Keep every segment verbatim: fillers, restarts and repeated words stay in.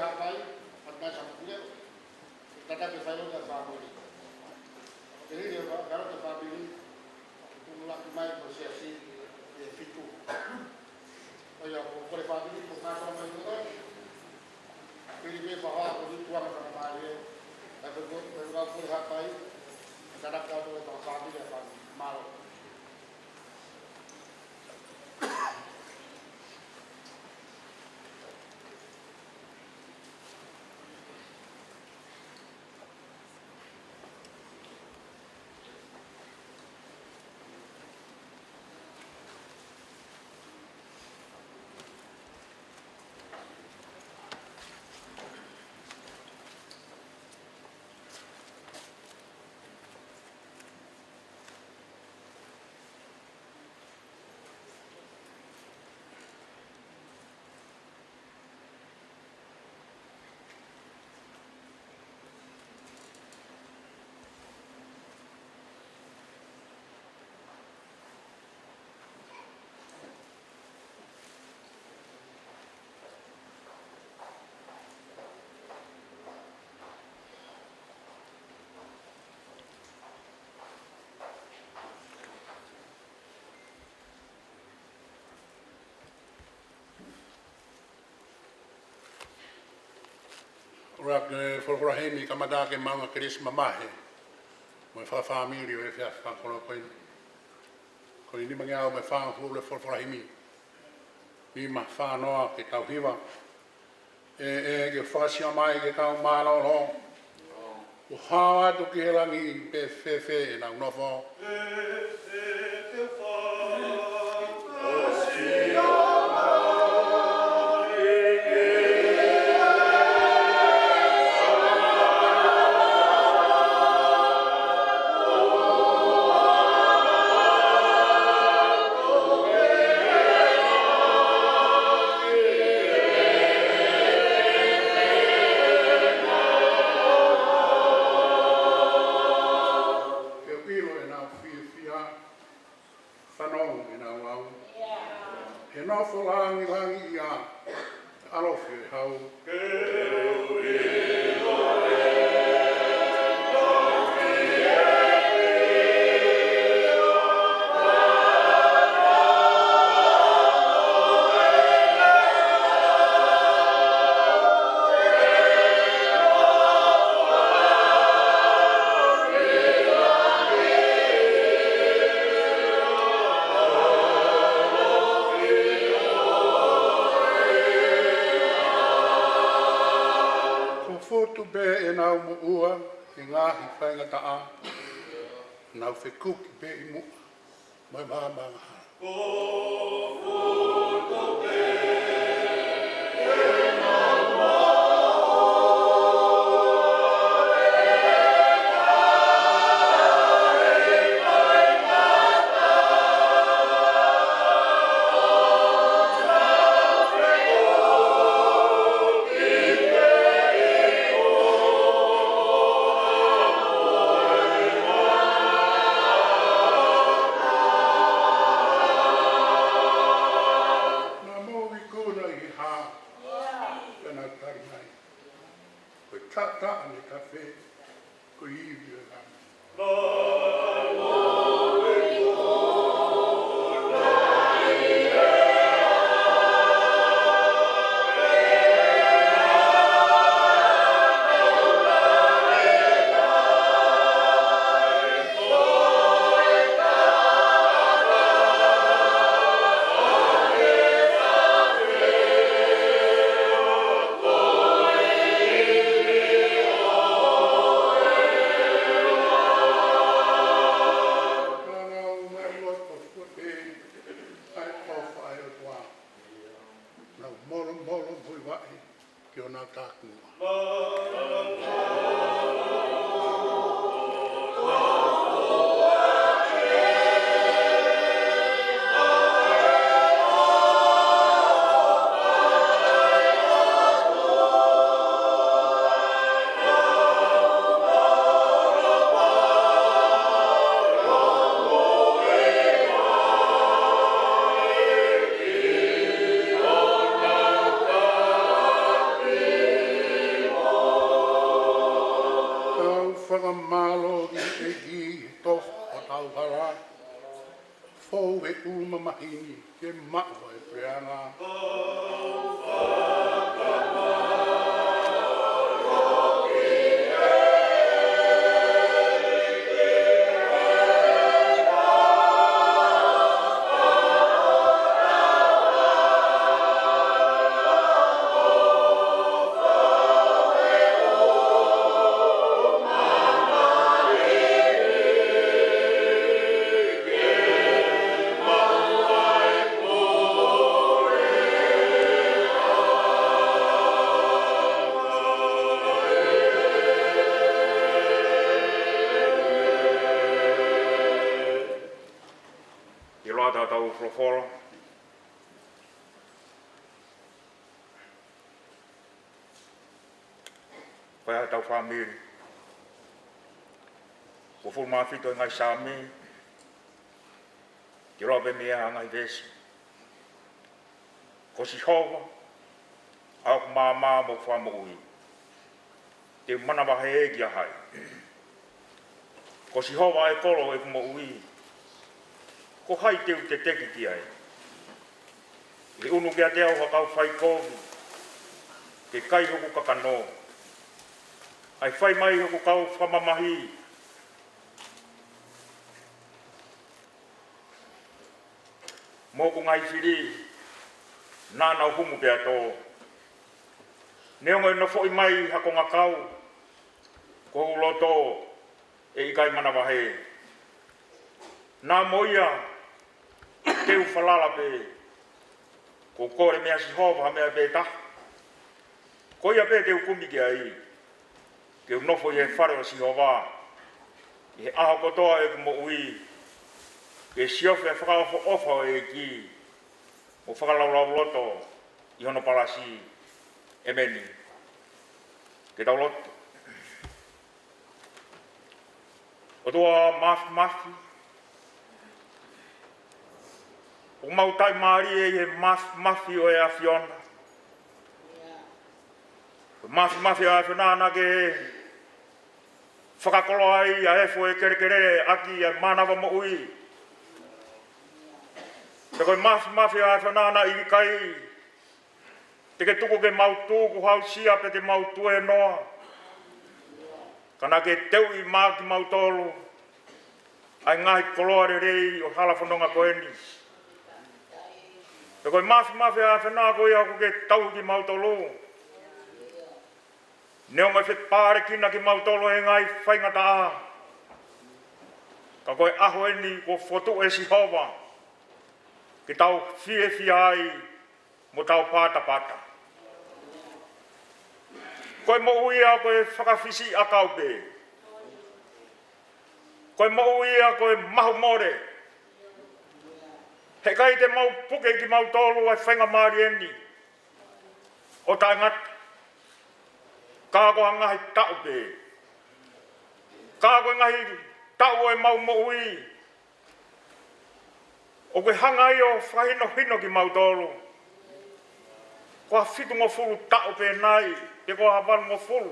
Haʻapai, Haʻapai Samuʻele, tataki e fānau ʻa e fāmili. Ko e hili ʻa e fānau ʻa e fāmili, ʻoku tumuʻaki mai ko e siasi ʻe fitu. ʻA ia ko e fāmili, ko e kātoa mai ʻo e. Pili me fa ha ko ni tuanga fakamālie. ʻA ia ko e, ko e kole Haʻapai, tataki atu e fāmili ʻa e fāmili. Mālō. ʻOku ou folofola heni kamata ke maʻu ʻa e kelesi mamahi mo e fakafāmili ʻo e efiafi fakakoloa ko eni. Ko e nimangeau mo e fāngofulu e folofola himi. Nima fā noa ke tau hiva. ʻE, ʻe, ke fakasio mai ke kau mālōlō. ʻO hao atu ki he langi pe fēfē ʻenau nofo. Ke ʻilo ʻenau fiefia, fanongo ʻenau lau. He nofo langilangiʻia, ʻalofi e hau. Ko e futu pē ʻenau moʻua ʻi he ngaahi faingataʻa, nau fekuki pē ʻi muʻa mo e maama angahala. Naʻa mou ikuna ʻi he hā, pea nau tali mai. Ko e taʻataʻa mei tafe, ko e ivi ʻo e lami. Naʻa nau maʻu loto fuʻu pē ʻa e ʻofa ʻa e ʻOtua. Nau molomolo mo e vaʻe ki honau takimuʻa. Fakamālō ki he ʻEiki he tofa ʻo hotau hala. Fou e ʻulu mamahi ni ke maʻu ʻa e puleʻanga. ʻIloa ʻetau folofola. Ko e hā ʻetau fāmili? Uofulu mā fitu e ngaahi Saame, ke lau pē mei ai e ngaahi veesi. Ko Sihova, ʻa ʻeku maama mo ʻeku fakamoʻui, te u manavahē ki ai. Ko Sihova ʻa e kolo ʻo ʻeku moʻui, ko hai te u teteki ki ai? ʻI he ʻunu kiate au ha kau faikovi ke kai hoku kakano, ʻa e fai mai hoku kau fakamamahi mo hoku ngaahi fili, naʻa nau humu pea tō. Neongo ʻe nofoʻi mai ha kongakau, ko hoku loto ʻe ʻikai manavahē. Naʻa mo ia te u falala pē, ko e kole mei a Sihova ha meʻa pē taha, ko ia pē te u kumi ki ai. Ke u nofo ʻi he fale ʻo Sihova ʻi he ʻaho kotoa ʻo ʻeku moʻui, ke siofi ʻa e fakaʻofoʻofa ʻo e ʻEiki, mo fakalaulauloto ʻi hono palasi. ʻEmeni. Ke tau lotu. ʻOtua Māfimafi, ʻoku mau taʻimālie ʻi he māfimafi ʻo e ʻAfiona. Māfimafi ʻa e ʻAfiona naʻa ke fakakoloa ai ʻa e efu ʻo e kelekele ʻaki ʻa e mānava moʻui. Pea ko e māfimafi ʻa e ʻAfiona naʻe ʻikai te ke tuku ke mau tukuhausia pe te mau tuēnoa, ka naʻa ke teuʻi maʻa kimautolu ʻa e ngaahi koloa lelei ʻo e hala fononga ko eni. Pea ko e māfimafi ʻa e ʻAfiona ko ia ʻoku ke tauhi kimautolu. Neongo ʻe fepālekina kimautolu ʻe he ngaahi faingataʻa, ka ko e ʻaho eni kuo fokotuʻu ʻe Sihova ke tau fiefia ai mo tau patapata. Ko e moʻui ia ko e fakafisi ʻakau pē. Ko e moʻui ia ko e mahu mole. Heʻikai te mau puke kimautolu ʻa e faingamālie ni ʻo taʻengata, ka ko ha ngaahi taʻu pē. Ka ko e ngaahi taʻu ʻo ʻemau moʻui ʻoku ke hanga ai ʻo fakahinohino kimautolu. Ko ha fitungofulu taʻu pē nai, pe ko ha valungofulu.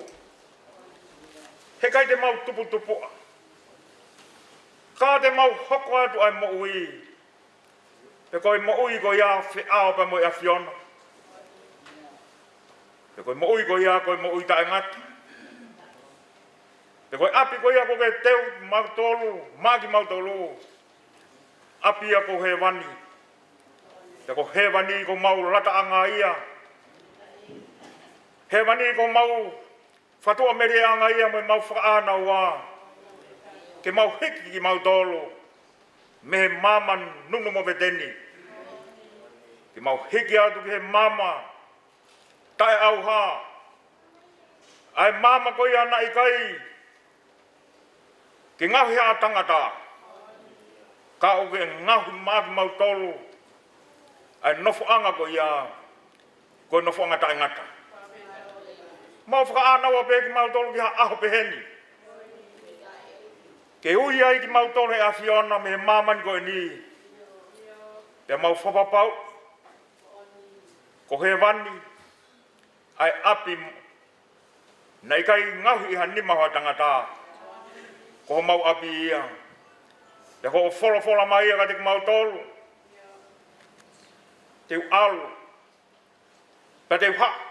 Heʻikai te mau tuputupuʻa, ka te mau hoko atu ʻa e moʻui. Pea ko e moʻui ko ia feʻao pea mo e ʻAfiona. Pea ko e moʻui ko ia ko e moʻui taʻengata. Pea ko e ʻapi ko ia ʻoku ke teu mautolu, maʻa kimautolu, ʻapi ia ko hēvani. Pea ko hēvani ko homau lataʻanga ia. Hēvani ko homau fatuʻamelieʻanga ia mo ʻemau fakaʻānaua, ke mau hiki kimautolu mei he maama nunu movete ni, ke mau hiki atu ki he maama taʻeʻauha, ʻa e maama ko ia naʻe ʻikai ke ngaohi ʻe ha tangata, ka ʻoku ke ngaohi maʻa kimautolu ʻa e nofoʻanga ko ia, ko e nofoʻanga taʻengata. Mau fakaʻānaua pē kimautolu ki ha ʻaho pehē ni, ke ui ai kimautolu ʻe he ʻAfiona mei he māmani ko eni, pea mau fakapapauʻi ko hēvani ʻa e ʻapi naʻe ʻikai ngaohi ʻe ha nima ʻo ha tangata, Ko homau ʻapi ia. Pea ko hoʻo folofola mai ia kiate kimautolu. Te u ʻalu. Pea te u haʻu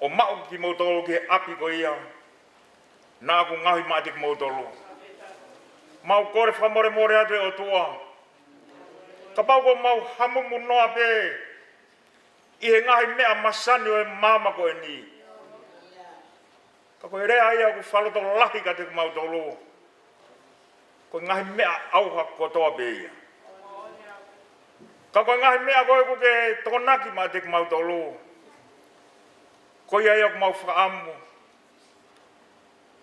ʻo maʻu kimoutolu ki he ʻapi ko ia naʻa ku ngaohi maʻa kimoutolu. Mau kole fakamolemole atu ʻe ʻOtua. Kapau kuo mau hamumu noa pē ʻi he ngaahi meʻa masani ʻo e māmani ko eni. Ka ko e lea ia ʻoku fakalotolahi kiate kimautolu. Ko e ngaahi meʻa ʻauha kotoa pē ia. Ka ko e ngaahi meʻa ko ē ʻoku ke tokonaki maʻa kimautolu. Ko ia ia ʻoku mau fakaʻamu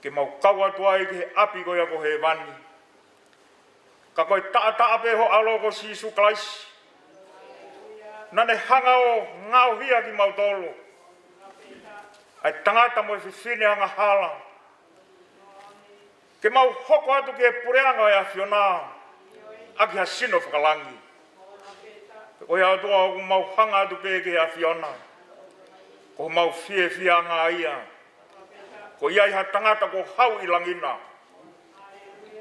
ke mau kau atu ai ki he ʻapi ko ia ko hēvani. Ka ko e taʻataʻa pē ho ʻAlo ko Sīsū Kalaisi. Naʻa ne hanga ʻo ngaohi ʻa kimautolu. ʻA e tangata mo e fefine angahala. Ke mau hoko atu ki he puleʻanga ʻo e ʻAfiona. ʻAki ha sino fakalangi. Ko ia ʻOtua ʻoku mau hanga atu pē ki he ʻAfiona. Ko homau fiefiaʻanga ia. Ko ia ʻi ha tangata kuo haʻu ʻi langi na.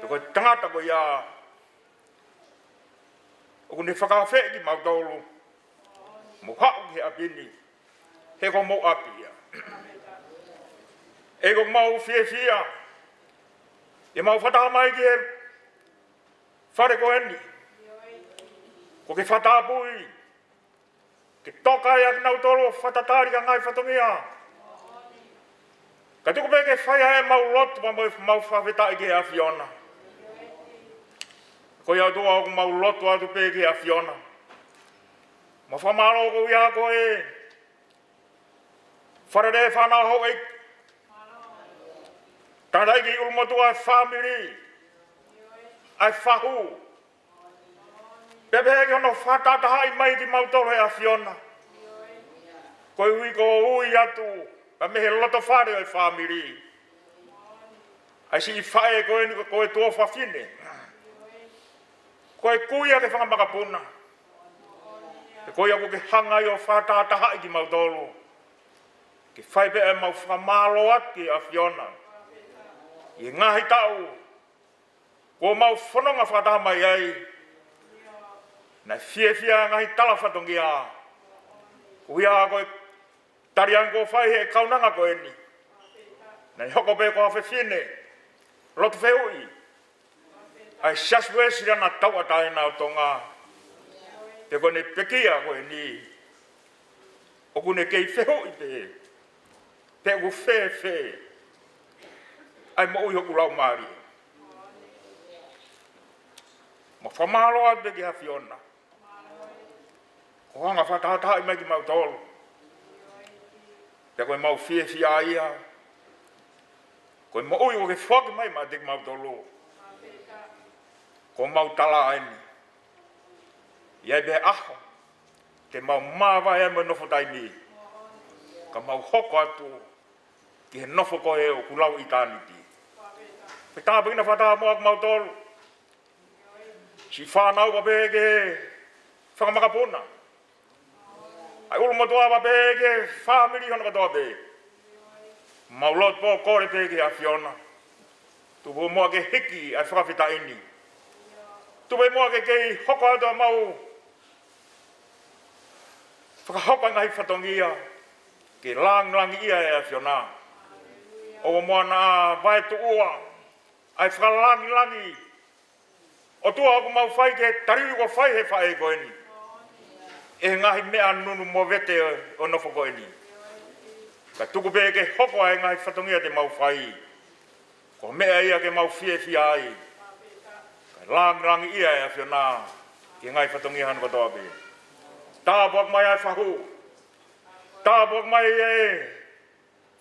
Ko e tangata ko ia ʻoku ne fakaafeʻi kimautolu. Mo haʻu ki he ʻapi ni. He ko homau ʻapi ia. ʻEiki ʻoku mau fiefia. ʻI heʻemau fakataha mai ki he fale ko eni. Kuo ke fakatapui. Ke toka ai ʻa kinautolu ʻo fakatatali ki he ngaahi fatongia. Ka tuku pē ke fai ʻemau lotu pea mo ʻemau fakafetaʻi ki he ʻAfiona. Ko ia ʻOtua ʻoku mau lotu atu pē ki he ʻAfiona. Mau fakamālō koeʻuhi ko e fānau, fānau houʻeiki. Tangataʻeiki ʻulumotuʻa ʻo e fāmili. ʻA e fahu. Pea pehē ki hono fakatahatahaʻi mai kimautolu ʻe he ʻAfiona. Koeʻuhi ko e ui atu, pea mei he loto fale ʻo e fāmili. ʻA e siʻi faʻē ko eni ko e tuofafine. Ko e kui ʻa e fanga makapuna. He ko ia ʻoku ke hanga ai ʻo fakatahatahaʻi kimautolu. Ke fai pē ʻemau fakamālō atu ki he ʻAfiona. ʻI he ngaahi taʻu kuo mau fononga fakataha mai ai. Naʻe fiefia ngaahi tala fatongia. Koeʻuhi ko e taliangi kuo fai ʻe he kaunanga ko eni. Naʻe hoko pē ko ha fefine lotu fehuʻi ʻa e Siasi Uēsiliana Tauʻatāina ʻo Tonga. Pea ko ʻene pekia ko eni. ʻOku ne kei fehuʻi pē. Pe ʻoku fēfē ʻa e moʻui hoku laumālie. Mau fakamālō atu pē ki he ʻAfiona. Ko hoʻo hanga ʻo fakatahatahaʻi mai kimautolu. Pea ko ʻemau fiefia ia. Ko e moʻui ʻoku ke foaki mai maʻa kimautolu. Ko homau tala eni. ʻI ai pē ʻaho te mau māvae ai mo e nofo taimi. Ka mau hoko atu ki he nofo ko ē ʻoku lau ʻitāniti. Pea tāpuekina fakataha mo kimautolu. Siʻi fānau pea pehē ki he fanga makapuna. ʻA e ʻulumotuʻa pea pehē ki he fāmili hono kotoa pē. Mau lotu pea kole pē ki he ʻAfiona. Tuku muʻa ke hiki ʻa e fakafetaʻi ni. Tuku muʻa ke kei hoko atu ʻemau fakahoko ʻa e ngaahi fatongia ke langilangiʻia ʻa e ʻAfiona. ʻOua muʻa naʻa vaetuʻua ʻa e fakalangilangi ʻOtua ʻoku mau fai ki he tali ʻoku fai ʻe he faʻē ko eni. ʻI he ngaahi meʻa nunu movete ʻo e nofo ko eni. Ka tuku pē ke hoko ʻa e ngaahi fatongia te mau fai ko e meʻa ia ke mau fiefia ai. Ka langilangiʻia ʻa e ʻAfiona ki he ngaahi fatongia hono kotoa pē. Tāpuaki mai ʻa e fahu. Tāpuaki mai ʻa e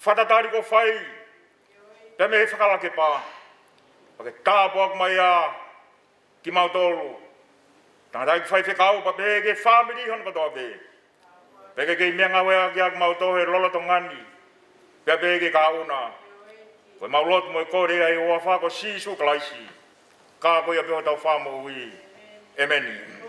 fakatatali ʻoku fai pea mei he fakalakepa. Pea ke tāpuaki mai ʻa kimautolu. Tangataʻeiki faifekau pea pehē ki he fāmili hono kotoa pē. Pea ke kei meʻangāueʻaki ʻa kimautolu he lolotonga ni. Pea pehē ki he kahaʻu na. Ko ʻemau lotu mo e kole ʻi he huafa ko Sīsū Kalaisi. Ka ko ia pē hotau Fakamoʻui. ʻĒmeni.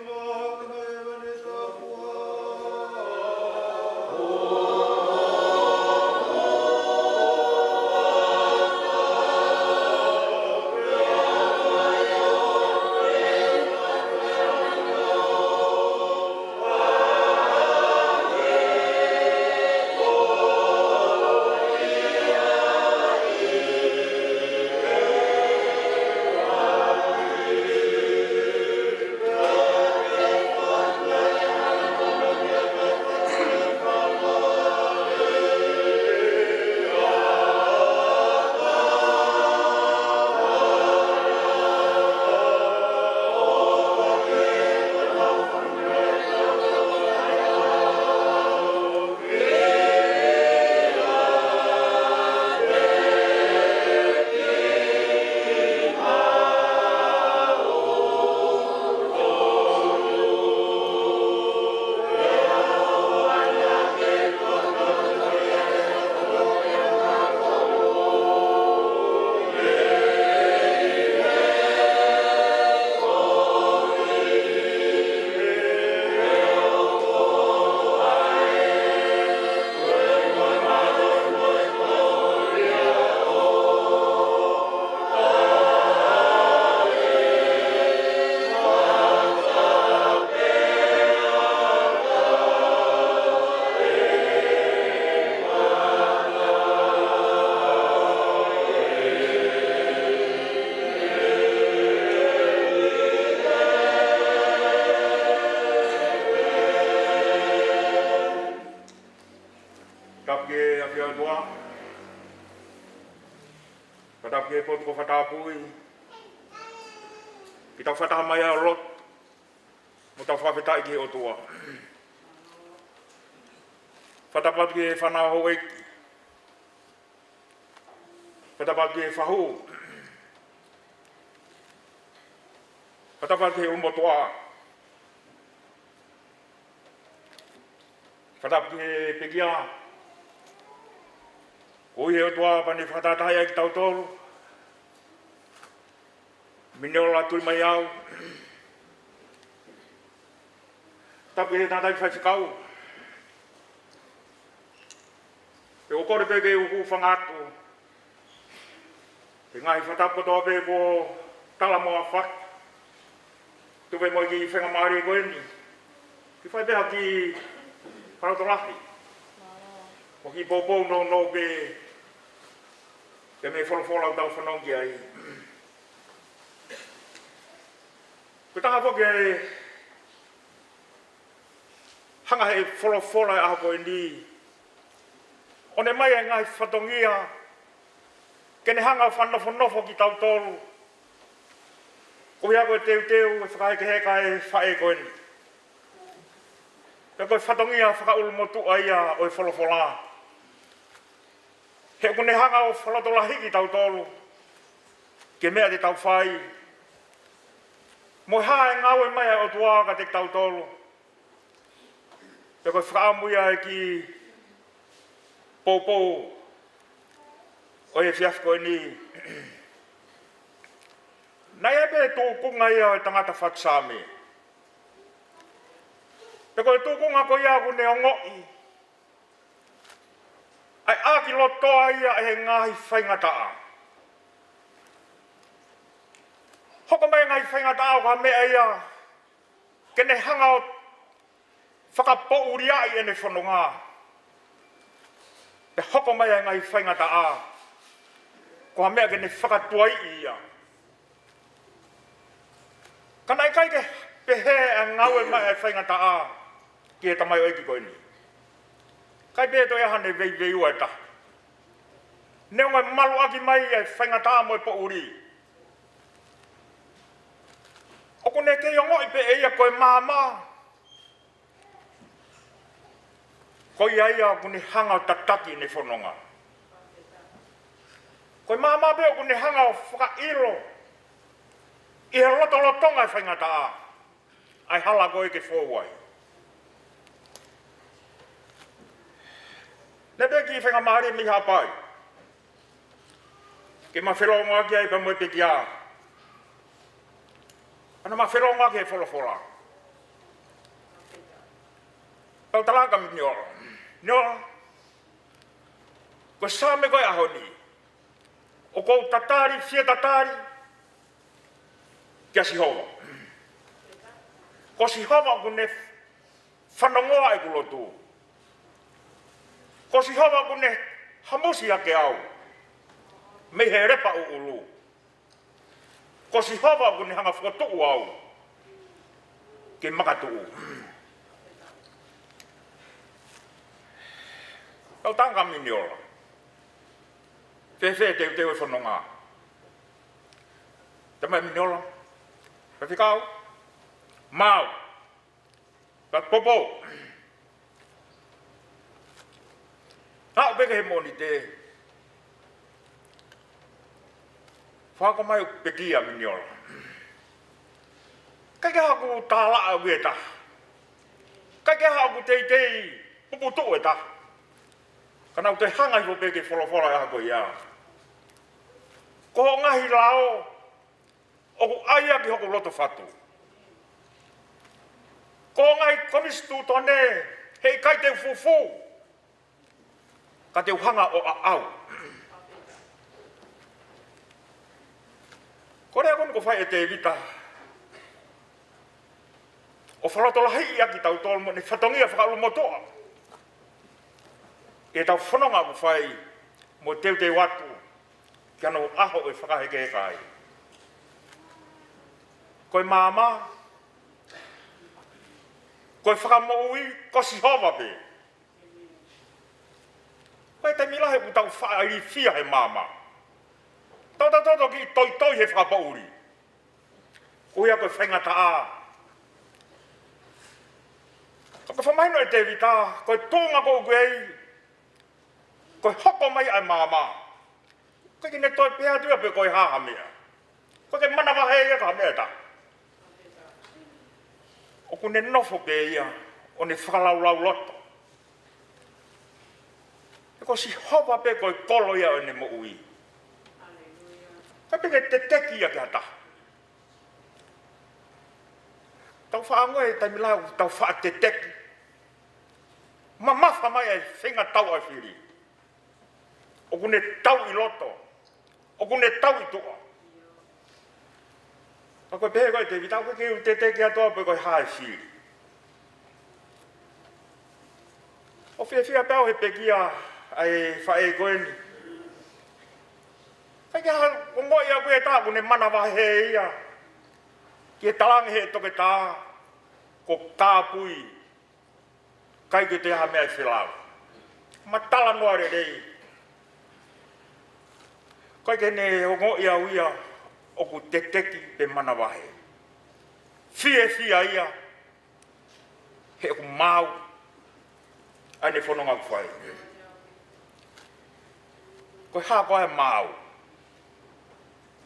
Fakatapu ki he potu ko Fakatapui, ke tau fakataha mai ʻo lotu, mo tau fakafetaʻi ki he ʻOtua. Fakatapu atu ki he fānau houʻeiki. Fakatapu atu ki he fahu. Fakatapu atu ki he ʻulumotuʻa. Fakatapu ki he pekia. Ko ia ʻOtua pea ne fakatahatahaʻi ʻaki kitautolu. Miniola Tulimaiau. Tapu ki he tangataʻeiki faifekau. Pea ʻoku ou kole pē ke u hūfanga atu he ngaahi fakatapu kotoa pē kuo tala mo ʻafaki. Tuku pē mo e kiʻi faingamālie ko eni ke fai pē ha kiʻi fakalotolahi mo e kiʻi poupou nounou pē, pea mei he folofola ʻoku tau fanongo ki ai. Ko e taha foki e hanga he folofola ʻo e ʻaho ko eni ʻo ne ʻomai e ngaahi fatongia ke ne hanga ʻo fakanofonofo kitautolu. Ko ia ko e teuteu ʻo e fakahekeheka ʻa e faʻē ko eni. Pea ko e fatongia fakaʻulumotuʻa ia ʻo e folofola. He ʻoku ne hanga ʻo fakalotolahiʻi kitautolu ki he meʻa te tau fai, mo e hā e ngāue mai ʻa e ʻOtua kiate kitautolu. Pea ko e fakaʻamu ia e kiʻi poupou ʻo e efiafi ko eni. Naʻe ʻi ai pē tūkunga ia ʻo e tangata fatusame. Pea ko e tūkunga ko ia ʻoku ne ongoʻi ʻa e ʻākilotoa ia ʻe he ngaahi faingataʻa. Hoko mai e ngaahi faingataʻa ʻo ka meʻa ia ke ne hanga ʻo fakapoʻuliaʻi ʻene fononga. Pea hoko mai e ngaahi faingataʻa ko ha meʻa ke ne fakatuaiʻi ia. Ka naʻe ʻikai ke pehē ʻa e ngāue mai ʻa e faingataʻa ki he tamaioʻeiki ko eni. ʻIkai pē toe ʻi ai haʻane veiveiua ʻe taha. Neongo e maluʻaki mai ʻa e faingataʻa mo e poʻuli, ʻoku ne kei ongoʻi pē ʻe ia ko e maama ko ia ia ʻoku ne hanga ʻo tataki ʻene fononga. Ko e maama pē ʻoku ne hanga ʻo fakaʻilo ʻi he lotolotonga e faingataʻa ʻa e hala ko ē ke fou ai. Naʻe pē kiʻi faingamālie mei Haʻapai ke ma felōngoaki ai pea mo e pekia. Ana ma felōngoaki he folofola. Pea u tala kia Miniola: Miniola, ko e Same ko e ʻaho ni, ʻoku ou tatali, fie tatali kia Sihova. Ko Sihova ʻoku ne fanongoa ʻeku lotu. Ko Sihova ʻoku ne hamusi hake au mei he lepa ʻuʻulu. Ko Sihova ʻoku ne hanga fokotuʻu au ke makatuʻu. Pea u tala kia Miniola: Fēfē e teuteu e fononga? Talamai ʻe Miniola: Faifekau, maau. Pea poupou. Aʻu pē ki he Mōnite, fakahoko mai ʻoku pekia ʻa Miniola. ʻIkai ke ʻi ai haʻaku tālaʻa ʻe taha. ʻIkai ke ʻi ai haʻaku teitei puputuʻu ʻe taha. Ka naʻa ku toe hanga hifo pē ki he folofola ʻo e ʻaho ko ia. Ko hoʻo ngaahi lao ʻoku ʻai ʻaki hoku loto fatu. Ko e ngaahi konisitūtone, heʻikai te u fufū, ka te u hanga ʻo ʻaʻau. Ko e lea ko eni kuo fai ʻe Tēvita ʻo fakalotolahiʻi ʻaki kitautolu mo ʻene fatongia fakaʻulumotuʻa ʻi heʻetau fononga ʻoku fai mo teuteu atu ki hano ʻaho ʻo e fakahekeheka ai. Ko e maama, ko e fakamoʻui, ko Sihova pē. Ko e taimi lahi ʻoku tau faʻa ilifia he maama. Tau toki toitoi he fakapoʻuli. Ko ia ko e faingataʻa. Ka ko e fakamahino ʻe Tēvita, ko e tuʻunga ko ē ʻoku ʻi ai, ko e hoko mai ʻa e maama. ʻOku ʻikai ke ne toe pehē atu ia pe ko e hā ha meʻa. ʻOku ʻikai ke manavahē ia ki ha meʻa ʻe taha. ʻOku ne nofo pē ia, ʻo ne fakalaulauloto. He ko Sihova pē ko e kolo ia ʻo ʻene moʻui. ʻIkai pē ke teteki ia ki ha taha. Tau faʻa ongoʻi e taimi lahi ʻoku tau faʻa teteki. Mamafa mai e feinga tau ʻa e fili. ʻOku ne tau ʻi loto. ʻOku ne tau ʻi tuʻa. Ka ko e pehē ko ē ʻe Tēvita, ʻoku ʻikai ke u teteki atu au pe ko e hā e fili. ʻOku ou fiefia pē au he pekia ʻa e faʻē ko eni. ʻIkai ke u ongoʻi au ia ʻe taha ʻoku ne manavahē ia. Ki he talaange ʻe he toketā, ko e kāpui. ʻIkai ke toe ʻi ai ha meʻa ʻe felau. Matala noa lelei. ʻIkai ke ne ongoʻi au ia ʻoku teteki pe manavahē. Fiefia ia. He ʻoku maau ʻa ʻene fononga ʻoku fai. Ko e hā koā e maau?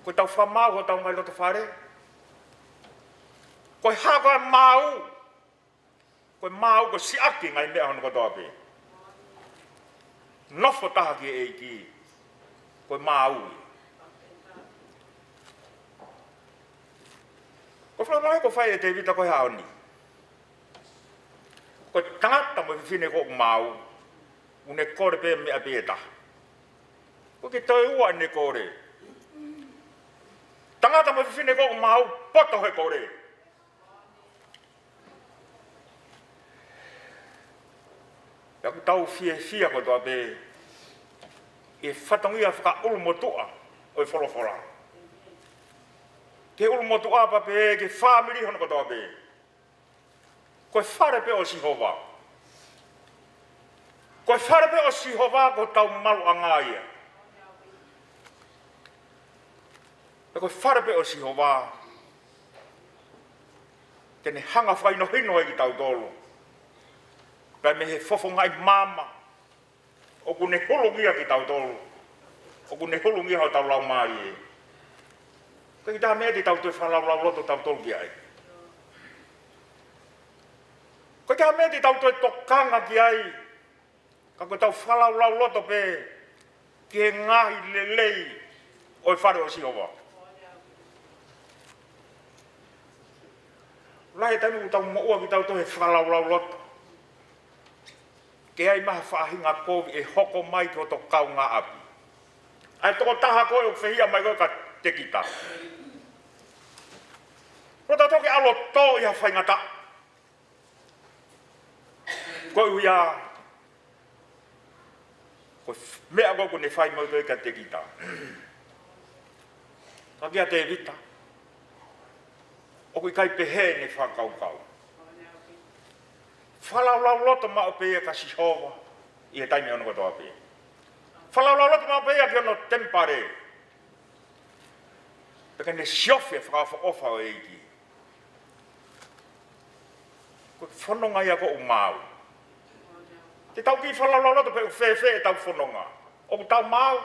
Ko ʻetau fakamaau hotau ngaahi loto fale? Ko e hā koā e maau? Ko e maau ko e siʻaki e ngaahi meʻa hono kotoa pē. Nofo taha ki he ʻEiki. Ko e maau ia. Ko e fakamahino ko ē ʻoku fai ʻe Tēvita ko e ʻaho ni. Ko e tangata mo e fefine ko ē ʻoku maau, ʻoku ne kole pē meʻa pē ʻe taha. ʻOku ʻikai ke toe ua ʻene kole. Tangata mo e fefine ko ē ʻoku maau, poto he kole. Pea ʻoku tau fiefia kotoa pē ʻi he fatongia fakaʻulumotuʻa ʻo e folofola. Ki he ʻulumotuʻa pea pehē ki he fāmili hono kotoa pē. Ko e fale pē ʻo Sihova. Ko e fale pē ʻo Sihova ko hotau maluʻanga ia. Pea ko e fale pē ʻo Sihova, te ne hanga fakahinohino ai kitautolu. Pea mei he fofongaʻi maama, ʻoku ne hulungia kitautolu. ʻOku ne hulungia hotau laumālie. ʻOku ʻikai ke ʻi ai ha meʻa te tau toe fakalaulauloto tautolu ki ai. ʻOku ʻikai ke ʻi ai ha meʻa te tau toe tokanga ki ai. Ka ko ʻetau fakalaulauloto pē ki he ngaahi lelei ʻo e fale ʻo Sihova. Lahi e taimi ʻoku tau moʻua kitautolu he fakalaulauloto. Ke ʻi ai mai ha faʻahinga kovi ʻe hoko mai ki hoto kaungāʻapi. ʻA e tokotaha ko ē ʻoku fehiʻa mai ko ē kia Tekita. Ko tautolu ke ʻalu ʻo tō ʻi ha faingataʻa. Koeʻuhi ko e meʻa ko ē ʻoku ne fai mautolu kia Tekita. Ka kia Tēvita, ʻoku ʻikai pehē ʻene fakakaukau. Fakalaulauloto maʻu pē ia kia Sihova ʻi he taimi hono kotoa pē. Fakalaulauloto maʻu pē ia ki hono temipale. Pea ke ne siofi e fakaʻofoʻofa ʻo e ʻEiki. Ko e fononga ia ko ē ʻoku maau. Te tau kiʻi fakalaulauloto pe ʻoku fēfē ʻetau fononga. ʻOku tau maau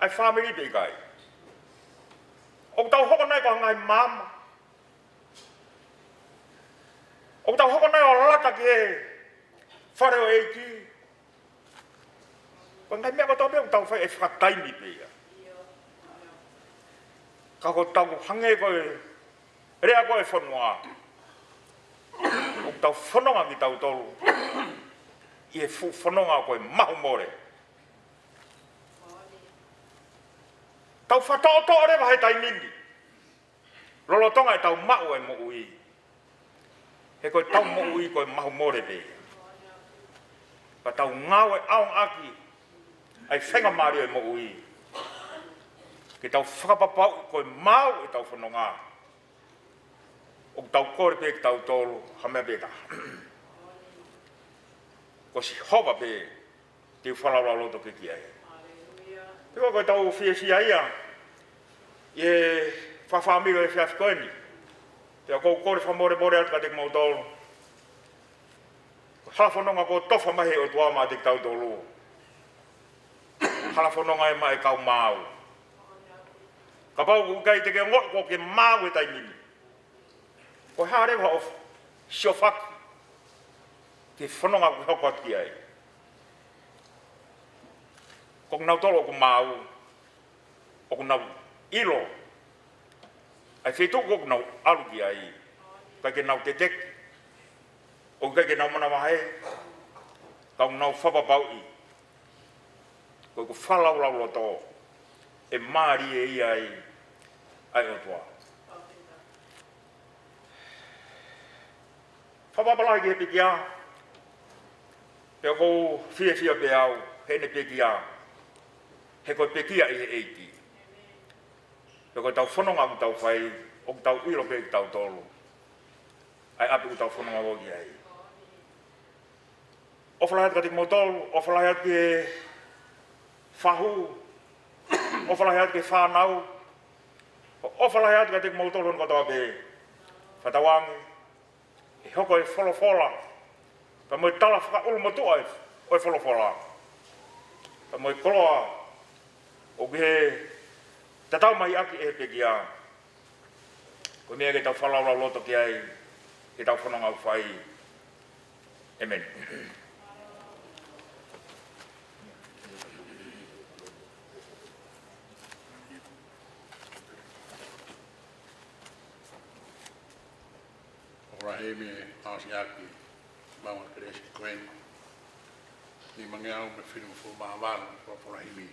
ʻa e fāmili pe ʻikai. ʻOku tau hoko nai ko ha ngaahi maama. ʻOku tau hoko nai ʻo lata ki he fale ʻo e ʻEiki. Ko e ngaahi meʻa kotoa pē ʻoku tau fai ʻe fakataimi pē ia. Ka ko ʻetau hangē ko e lea ko ē ʻa e fonua. ʻOku tau fononga kitautolu ʻi he fuʻu fononga ko e mahu mole. Tau fakatoʻotoʻo leva he taimi ni. Lolotonga ʻetau maʻu e moʻui. He ko ʻetau moʻui ko e mahu mole pē. Ka tau ngāue ʻaonga ʻaki ʻa e faingamālie ʻo e moʻui. Ke tau fakapapauʻi ko e maau ʻetau fononga. ʻOku tau kole pē kitautolu ha meʻa pē taha. Ko Sihova pē te u fakalaulauloto ki ai. Pea ko ʻetau fiefia ia ʻi he fakafāmili ʻo e efiafi ko eni. Pea ʻoku ou kole fakamolemole atu kiate kimoutolu. Hala fononga kuo tofa mai he ʻOtua maʻa kitautolu. Hala fononga ia maʻa e kau maau. Kapau ʻoku ʻikai te ke ongoʻi kuo ke maau he taimi ni, ko e hā leva hoʻo siofaki ki he fononga ʻoku ke hoko atu ki ai? Ko kinautolu ʻoku maau, ʻoku nau ʻilo ʻa e feituʻu ʻoku nau ʻalu ki ai. ʻIkai ke nau teteki, ʻoku ʻikai ke nau manavahē, ka ʻoku nau fakapapauʻi ko ʻeku fakalaulauloto ʻe mālie ia ai ʻa e ʻOtua. Fakapapālangi ki he pekia, pea ʻoku ou fiefia pē au heʻene pekia, he ko e pekia ʻi he ʻEiki. Pea ko ʻetau fononga ʻoku tau fai, ʻoku tau ʻilo pē kitautolu ʻa e ʻapi ʻoku tau fononga ʻo ki ai. ʻOfa lahi atu kiate kimoutolu, ʻofa lahi atu ki he fahu, ʻofa lahi atu ki he fānau, ʻofa lahi atu kiate kimoutolu hono kotoa pē. Fakatauange ʻe hoko e folofola, pea mo e tala fakaʻulumotuʻa ʻo e folofola, pea mo e koloa ʻoku ke tatau mai ʻaki ʻe he pekia, ko e meʻa ke tau fakalaulauloto ki ai, ke tau fononga ʻo fai. ʻĒmeni. ʻOfa lahi mo e ʻaho siʻaki maʻu ʻa Kelesi Kueni. Nimangeau mo e fitungofulu mā valu, ʻofa lahi mo e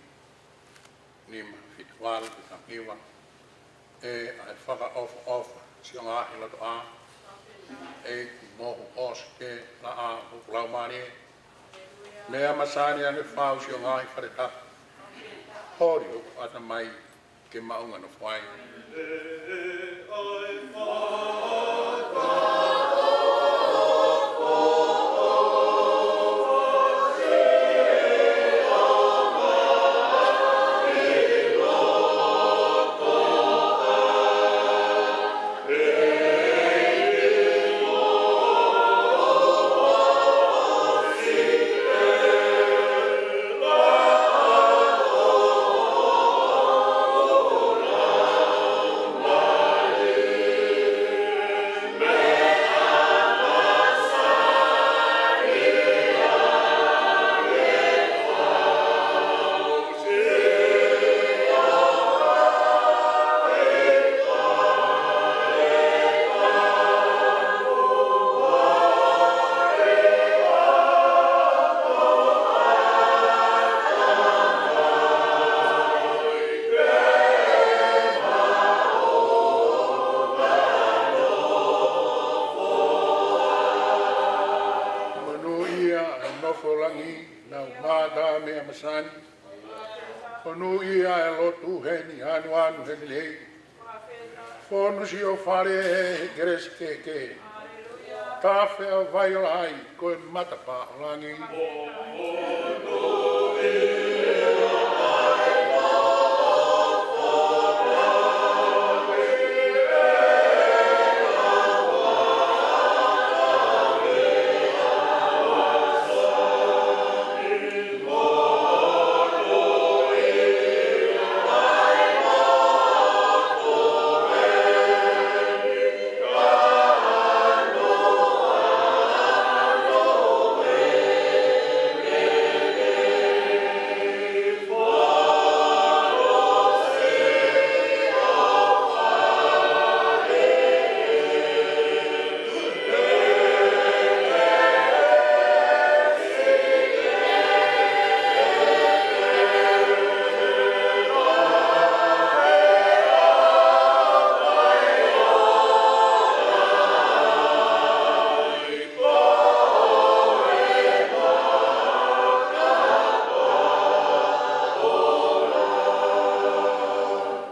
nima fitu valu ki he taha hiva. ʻE ʻa e fakaʻofoʻofa, siʻo ngaahi lotoʻā, ʻEiki mohu ʻosi ke laʻā hoku laumālie, meʻa masani ange fau siʻo ngaahi fale tapu, holi hoku ʻatamai ke maʻunga nofo ai. Monūʻia ʻa e nofo langi, nau mātā meʻa masani. Monūʻia ʻa e lotu heni, anuanu heni lei. Fonu siʻo fale he kelesi kehekehe. Tafe ʻa e vai ʻo lahi ko e matapā ʻo langi.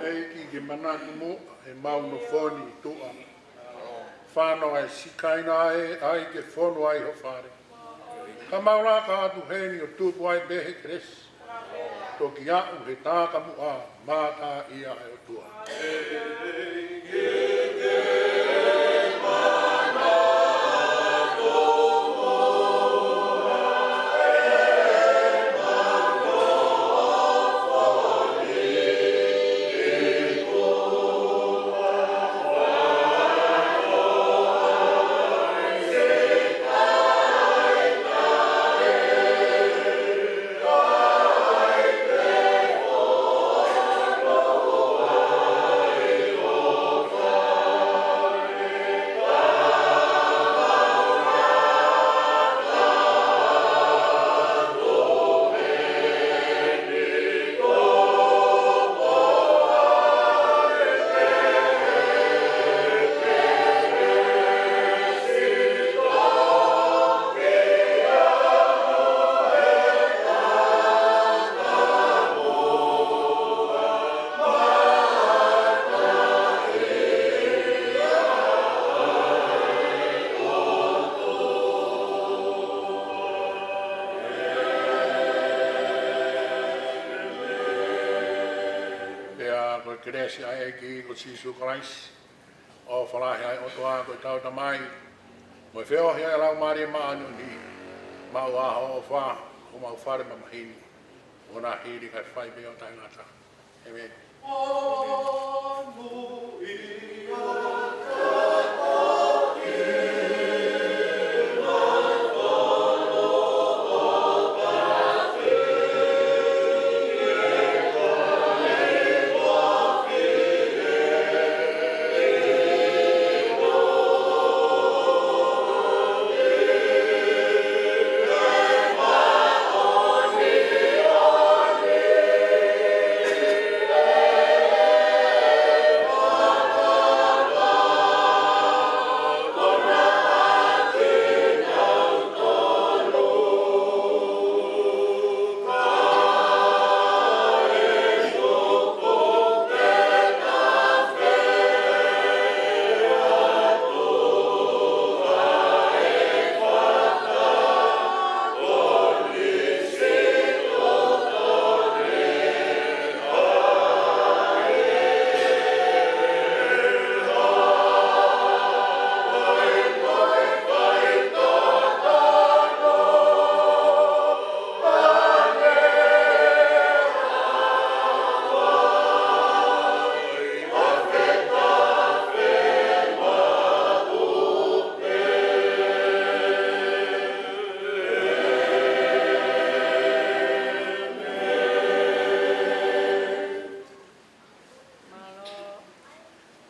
ʻEiki, ke manatu muʻa ʻemau nofo ni ʻi tuʻa. Fānau ʻa e Sikaina ē, ʻai ke fonu ai ho fale. Ka mau laka atu heni ʻo tupu ai pē he kelesi. ki aʻu he taʻu ki muʻa, mātā ʻia ʻa e ʻOtua. Pea ko e kelesi ʻa e ʻEiki ko Sīsū Kalaisi, ʻofa lahi ʻa e ʻOtua ko ʻetau Tamai, mo e feohi ʻa e Laumālie Māʻoniʻoni, maʻu ʻa hoʻo ʻofa, ʻo maʻu fale mamahi ni, ʻo na hili kae fai pē ʻo taʻengata. ʻĒmeni. Mālō.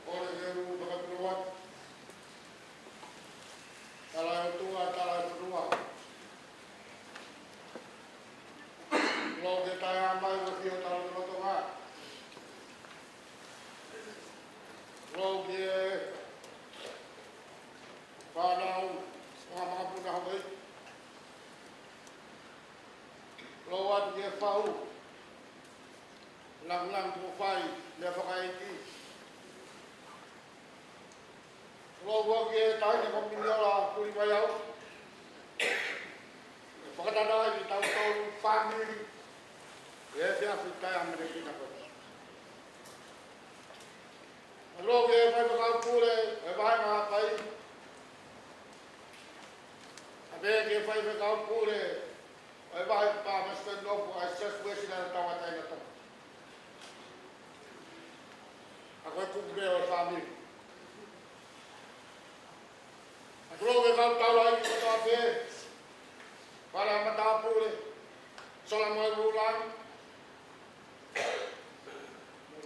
Kole ke u fakatulou atu. Tala ʻOtua, tala ʻOtua. Lou ke tae mai ʻo fio tala lolotonga. Lou ke fānau, ʻo makapuna hawai. Lou atu ke fau. Langilangi tuʻo fai, meʻa fakaʻeiki. Lou ua ke taʻi ne ko Miniola kuli mai au. Fakatana ai ki tautolu fāmili. ʻE fea fitai a mene kina ko. Lou ke fai fakapule, ʻe vahe ngā pai. A pē ke fai fakapule, ʻe vahe pā Western North, ʻa e Church West na tau atai na tau. A ko e kupu pē ʻo e fāmili. A ko lou ke kau tau ai ki kotoa pē. Fale ʻa matāpule. Sola mo e lūlani.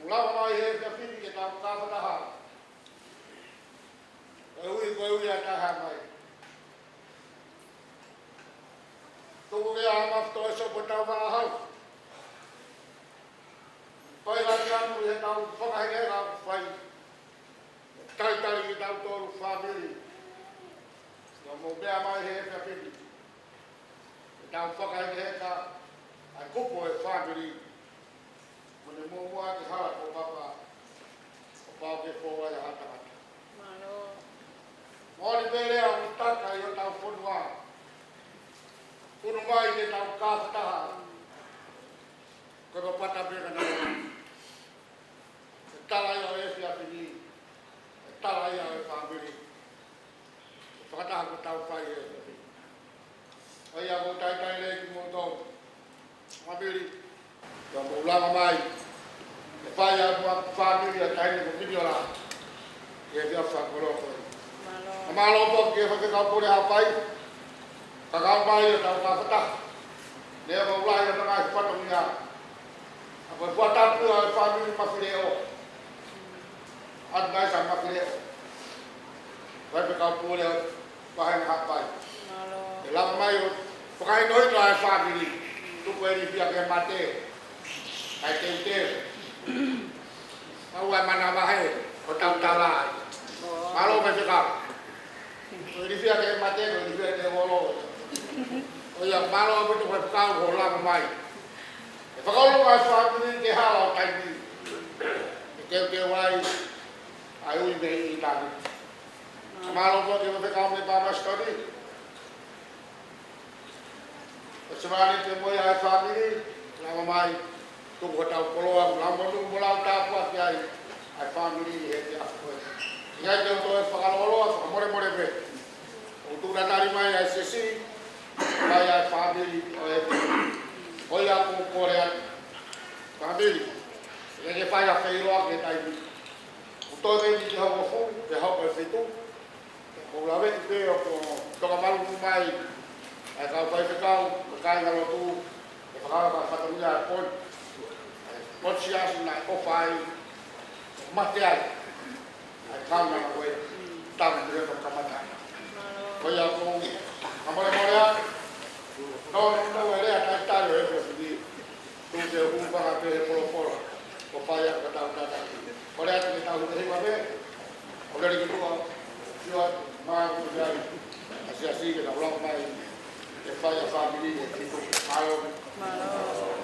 Lava mai he efiafi ni ke tau kāfataha. Ko e ui, ko e ui ʻa e taha mai. Tuku ke ʻa e mafuto e sopo tau fakahau. Fai lani anu he tau fakahekeheka fai. Talitali ki tautolu fāmili. Ka mou meʻa mai he efiafi ni. Ke tau fakahekeheka ʻa e kupu e fāmili. Mo ne muʻomuʻa ki hala ko papa. Ko pau ke fou ai ʻa ha tangata. Mālō. Moʻoni pē lea ʻoku taka ʻi hotau fonua. Unu mai ke tau kāfataha. Ko e papata pē ka nau. E tala ia ʻo e efiafi ni, e tala ia ʻo e fāmili. Fakataha ko ʻetau fai e efiafi ni. ʻOiauē, ʻoku ou talitali lelei kimoutolu. Fāmili, ʻoku mou lava mai. ʻE fai ʻe he fāmili ʻa e taʻahine ko Miniola ʻa e efiafi fakakoloa ko eni. Mālō. Mālō foki ki he Faifekau Pule Haʻapai. Fakakau mai ʻo tau fakataha. Neongo ʻoku lahi ʻa e ngaahi fatongia, ka ko e fuatapu ia ʻo e fāmili Mafileʻo. ʻAtu mai Sa Mafileʻo. Faifekau Pule Vahenga Haʻapai. Mālō. ʻE lava mai ʻo fakahinohino ʻa e fāmili. Tuku e ilifia ki he mate. ʻAi teuteu. Kau ai manavahē, ko ʻetau tala ai. Mālō Faifekau. Ko e ilifia ki he mate, ko e ilifia ki he tēvolo. ʻOiauē, mālō ʻaupito Faifekau hoʻo lava mai. ʻE fakaʻulo mai e fāmili ki he hala ʻo taimi. ʻE teuteu ai ʻa e ui mei ʻitāniti. Mālō foki Faifekau mei Palmerston. Ko Sevaleni pē mo ia ʻa e fāmili, lava mai, tuku hotau koloa, lau monū mo lau tāpuaki ai ʻa e fāmili he efiafi ko eni. ʻIkai ke u toe fakalōloa, fakamolemole pē. ʻOku tuʻu tatali mai ʻa e siasi, mai ʻa e fāmili ʻo e, ʻoiauē, ʻoku ou kole atu. Fāmili, ʻikai ke fai ha feʻiloaki he taimi ni. ʻOku toe mei ni ki he hongofulu, ki he hongofulu mā fitu. Mou laveʻi pē ʻoku toka malu mai ʻa e kau faifekau, mo e kāingalotu, ʻe fakahā ʻa e fatongia ʻo e potu. ʻA e potu siasi naʻe ʻofa ai, mate ai ʻa e kaunanga ko ē, tamu ki he kamata. Ko ia ʻoku ou fakamolemole atu, no, no, no, e lea talitali ʻo e efiafi ni. Tuku ke u hūfanga pē he folofola, ʻo fai ʻa e tau tataki. Kole atu ke tau hūfanga pē, ʻo lele ki tuʻa, sio atu, mālō ʻa e siasi ke tau lava mai, ke fai ʻa e fāmili, ʻe ki tuʻa, mālō. Mālō.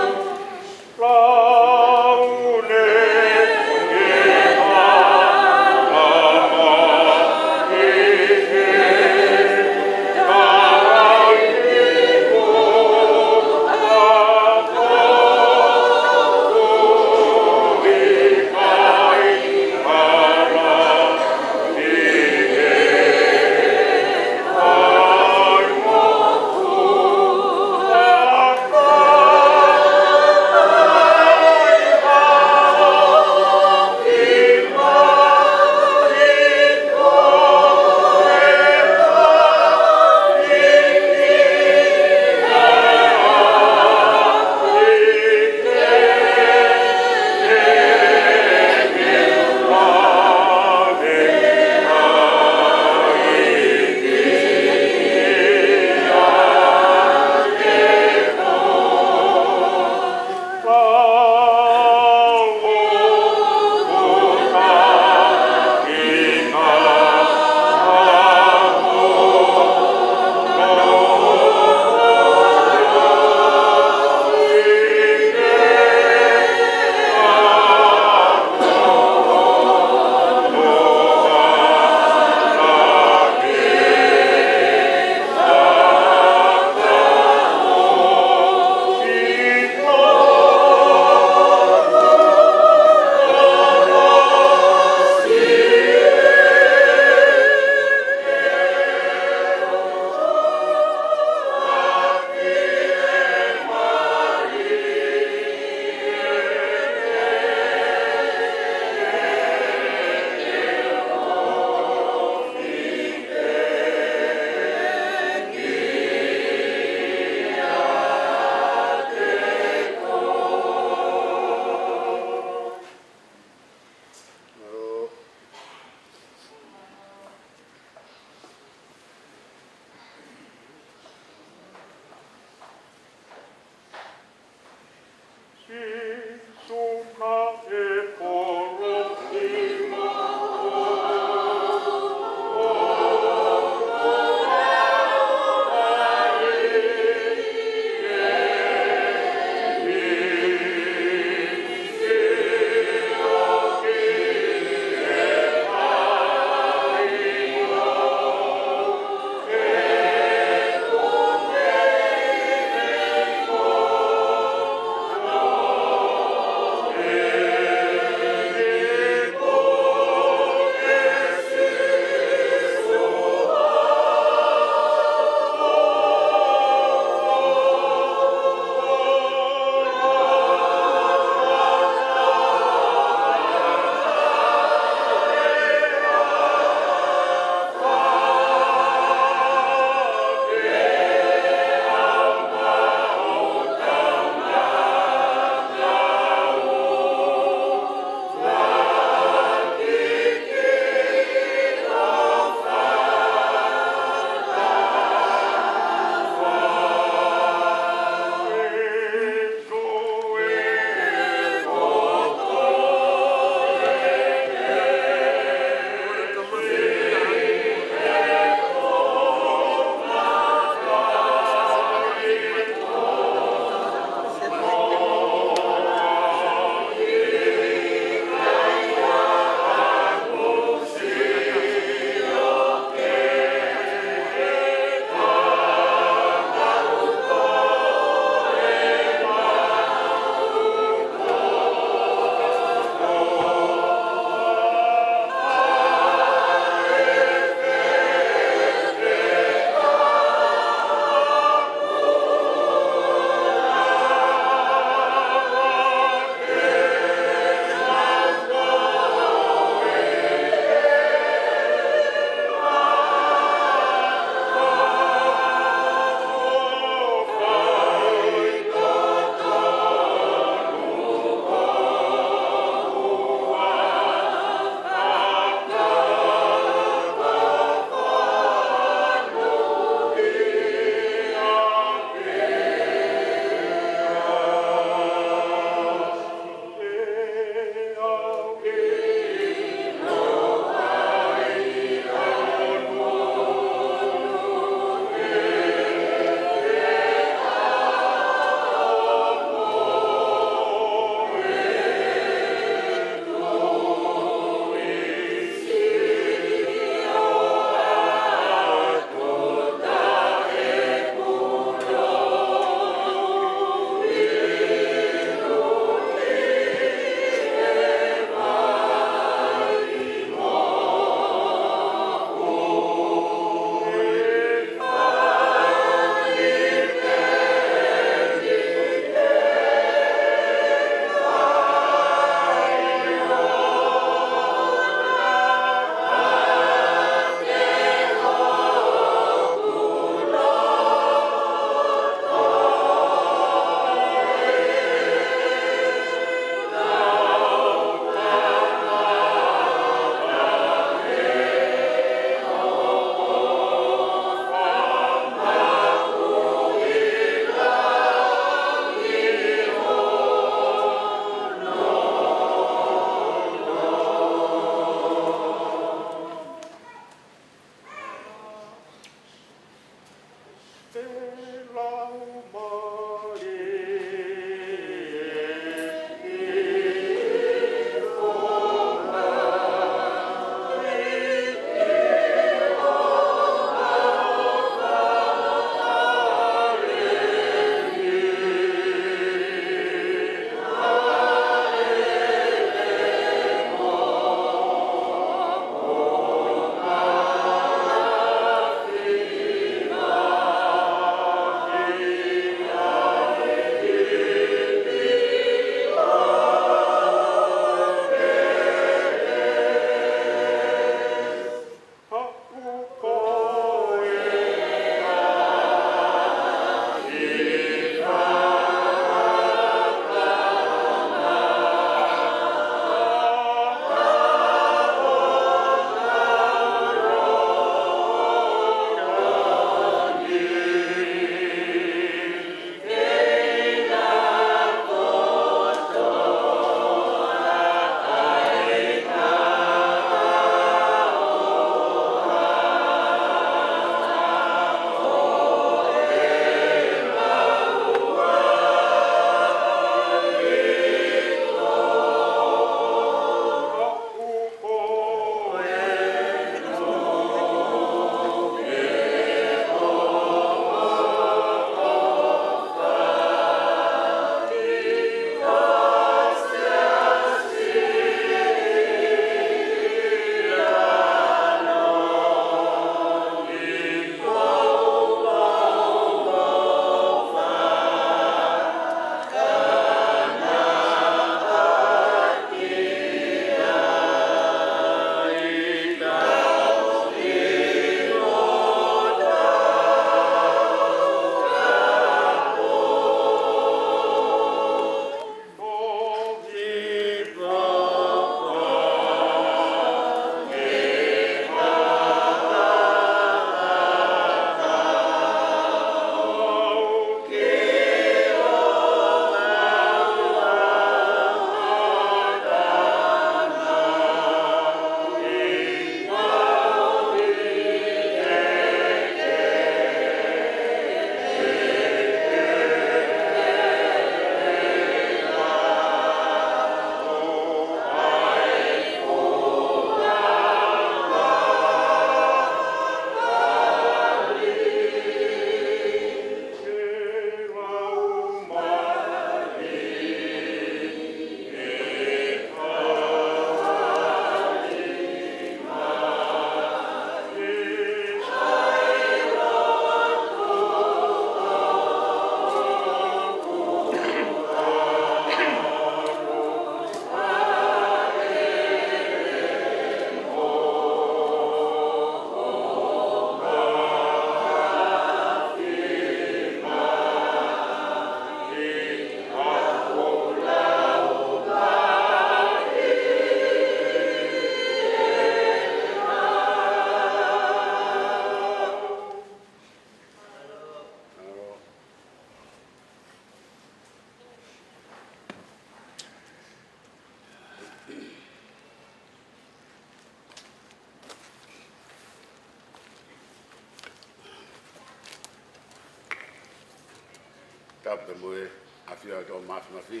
Tapu mo e ʻafio ʻa e ʻOtua Māfimafi,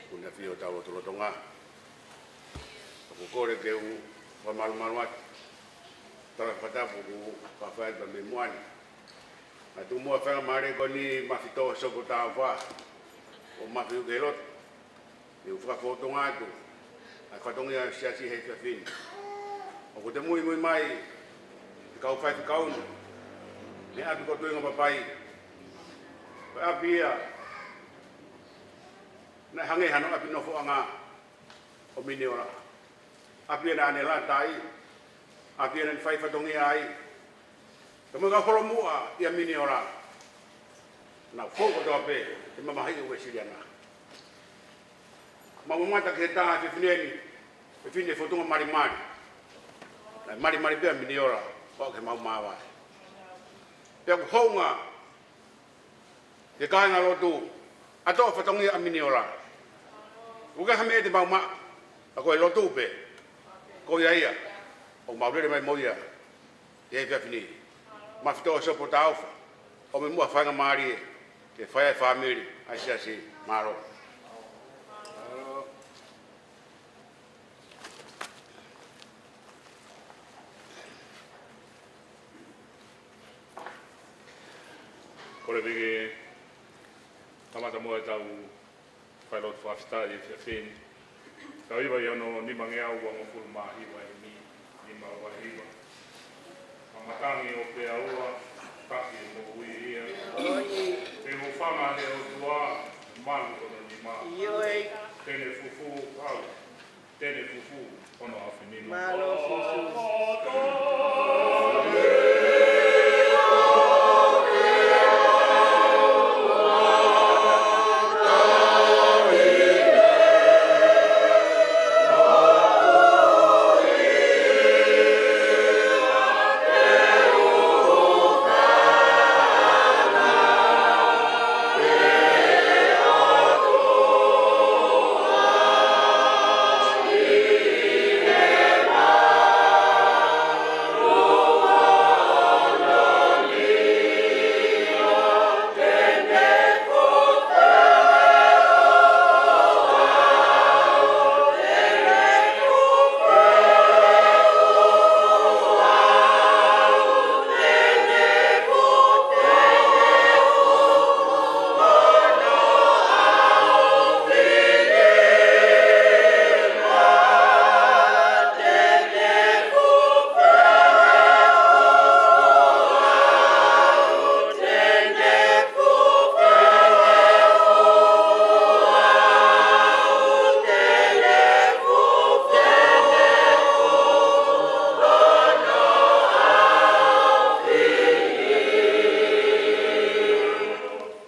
ʻoku ne ʻafio ʻi hotau lotolotonga. ʻOku ou kole ke u fakamalumalu atu. Tala fakatapu ʻoku ou fai pē mei muʻa ni. Naʻe tuʻu muʻa faingamālie ko eni Mafitō Sopo Taufa, ʻo Mafiuke Lotu. ʻOku ou fakafōtunga atu ʻa e fatongia ʻo e siasi he efiafi ni. ʻOku te muimui mai ʻa e kau faifekau ni mei he ʻapi ko Tuingapapai. Ko e ʻapi ia naʻe hangē hano ʻapi nofoʻanga ʻo Mineola. ʻApi ia naʻa ne lata ai, ʻapi ia naʻa ne fai fatongia ai. Pea mo e kau holomuʻa ʻi Mineola, naʻa nau fou kotoa pē he mamahiʻi ʻo e Uēsiliana. Mau mamata ki he tā ʻa e fefine ni, fefine fōtunga malimali. Naʻe malimali pē ʻa Mineola, ʻo aʻu ki he mau māvae. Pea ʻoku hounga ki he kāingalotu ʻa e fatongia ʻa Mineola. ʻOku ʻikai ha meʻa te mau maʻu, ka ko e lotu pē. Ko ia ia, ʻoku mau lele mai mo ia he efiafi ni. Mafitō Sopo Taufa, ʻOmi muʻa faingamālie ke fai ʻa e fāmili ʻa e siasi. Mālō. Kole pē ke kamata muʻa ʻetau failotu fakafetaʻi he efiafi ni. Tau hiva ʻi hono nimangeau uangofulu mā hiva, ʻi he nima ua hiva. Matangi ʻo Peaua, taki e moʻui ia. Te u hūfanga he ʻOtua, malu hono nima. Te ne fufū au, te ne fufū hono ʻaofinima. Mālō Sīsū.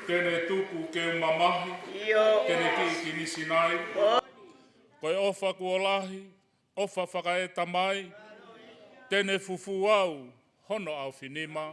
Te ne tuku ke u mamahi, ʻio, te ne kiʻi kinisi nai. Ko e ʻofa kuo lahi, ʻofa fakaetamai, te ne fufū au hono ʻaofinima.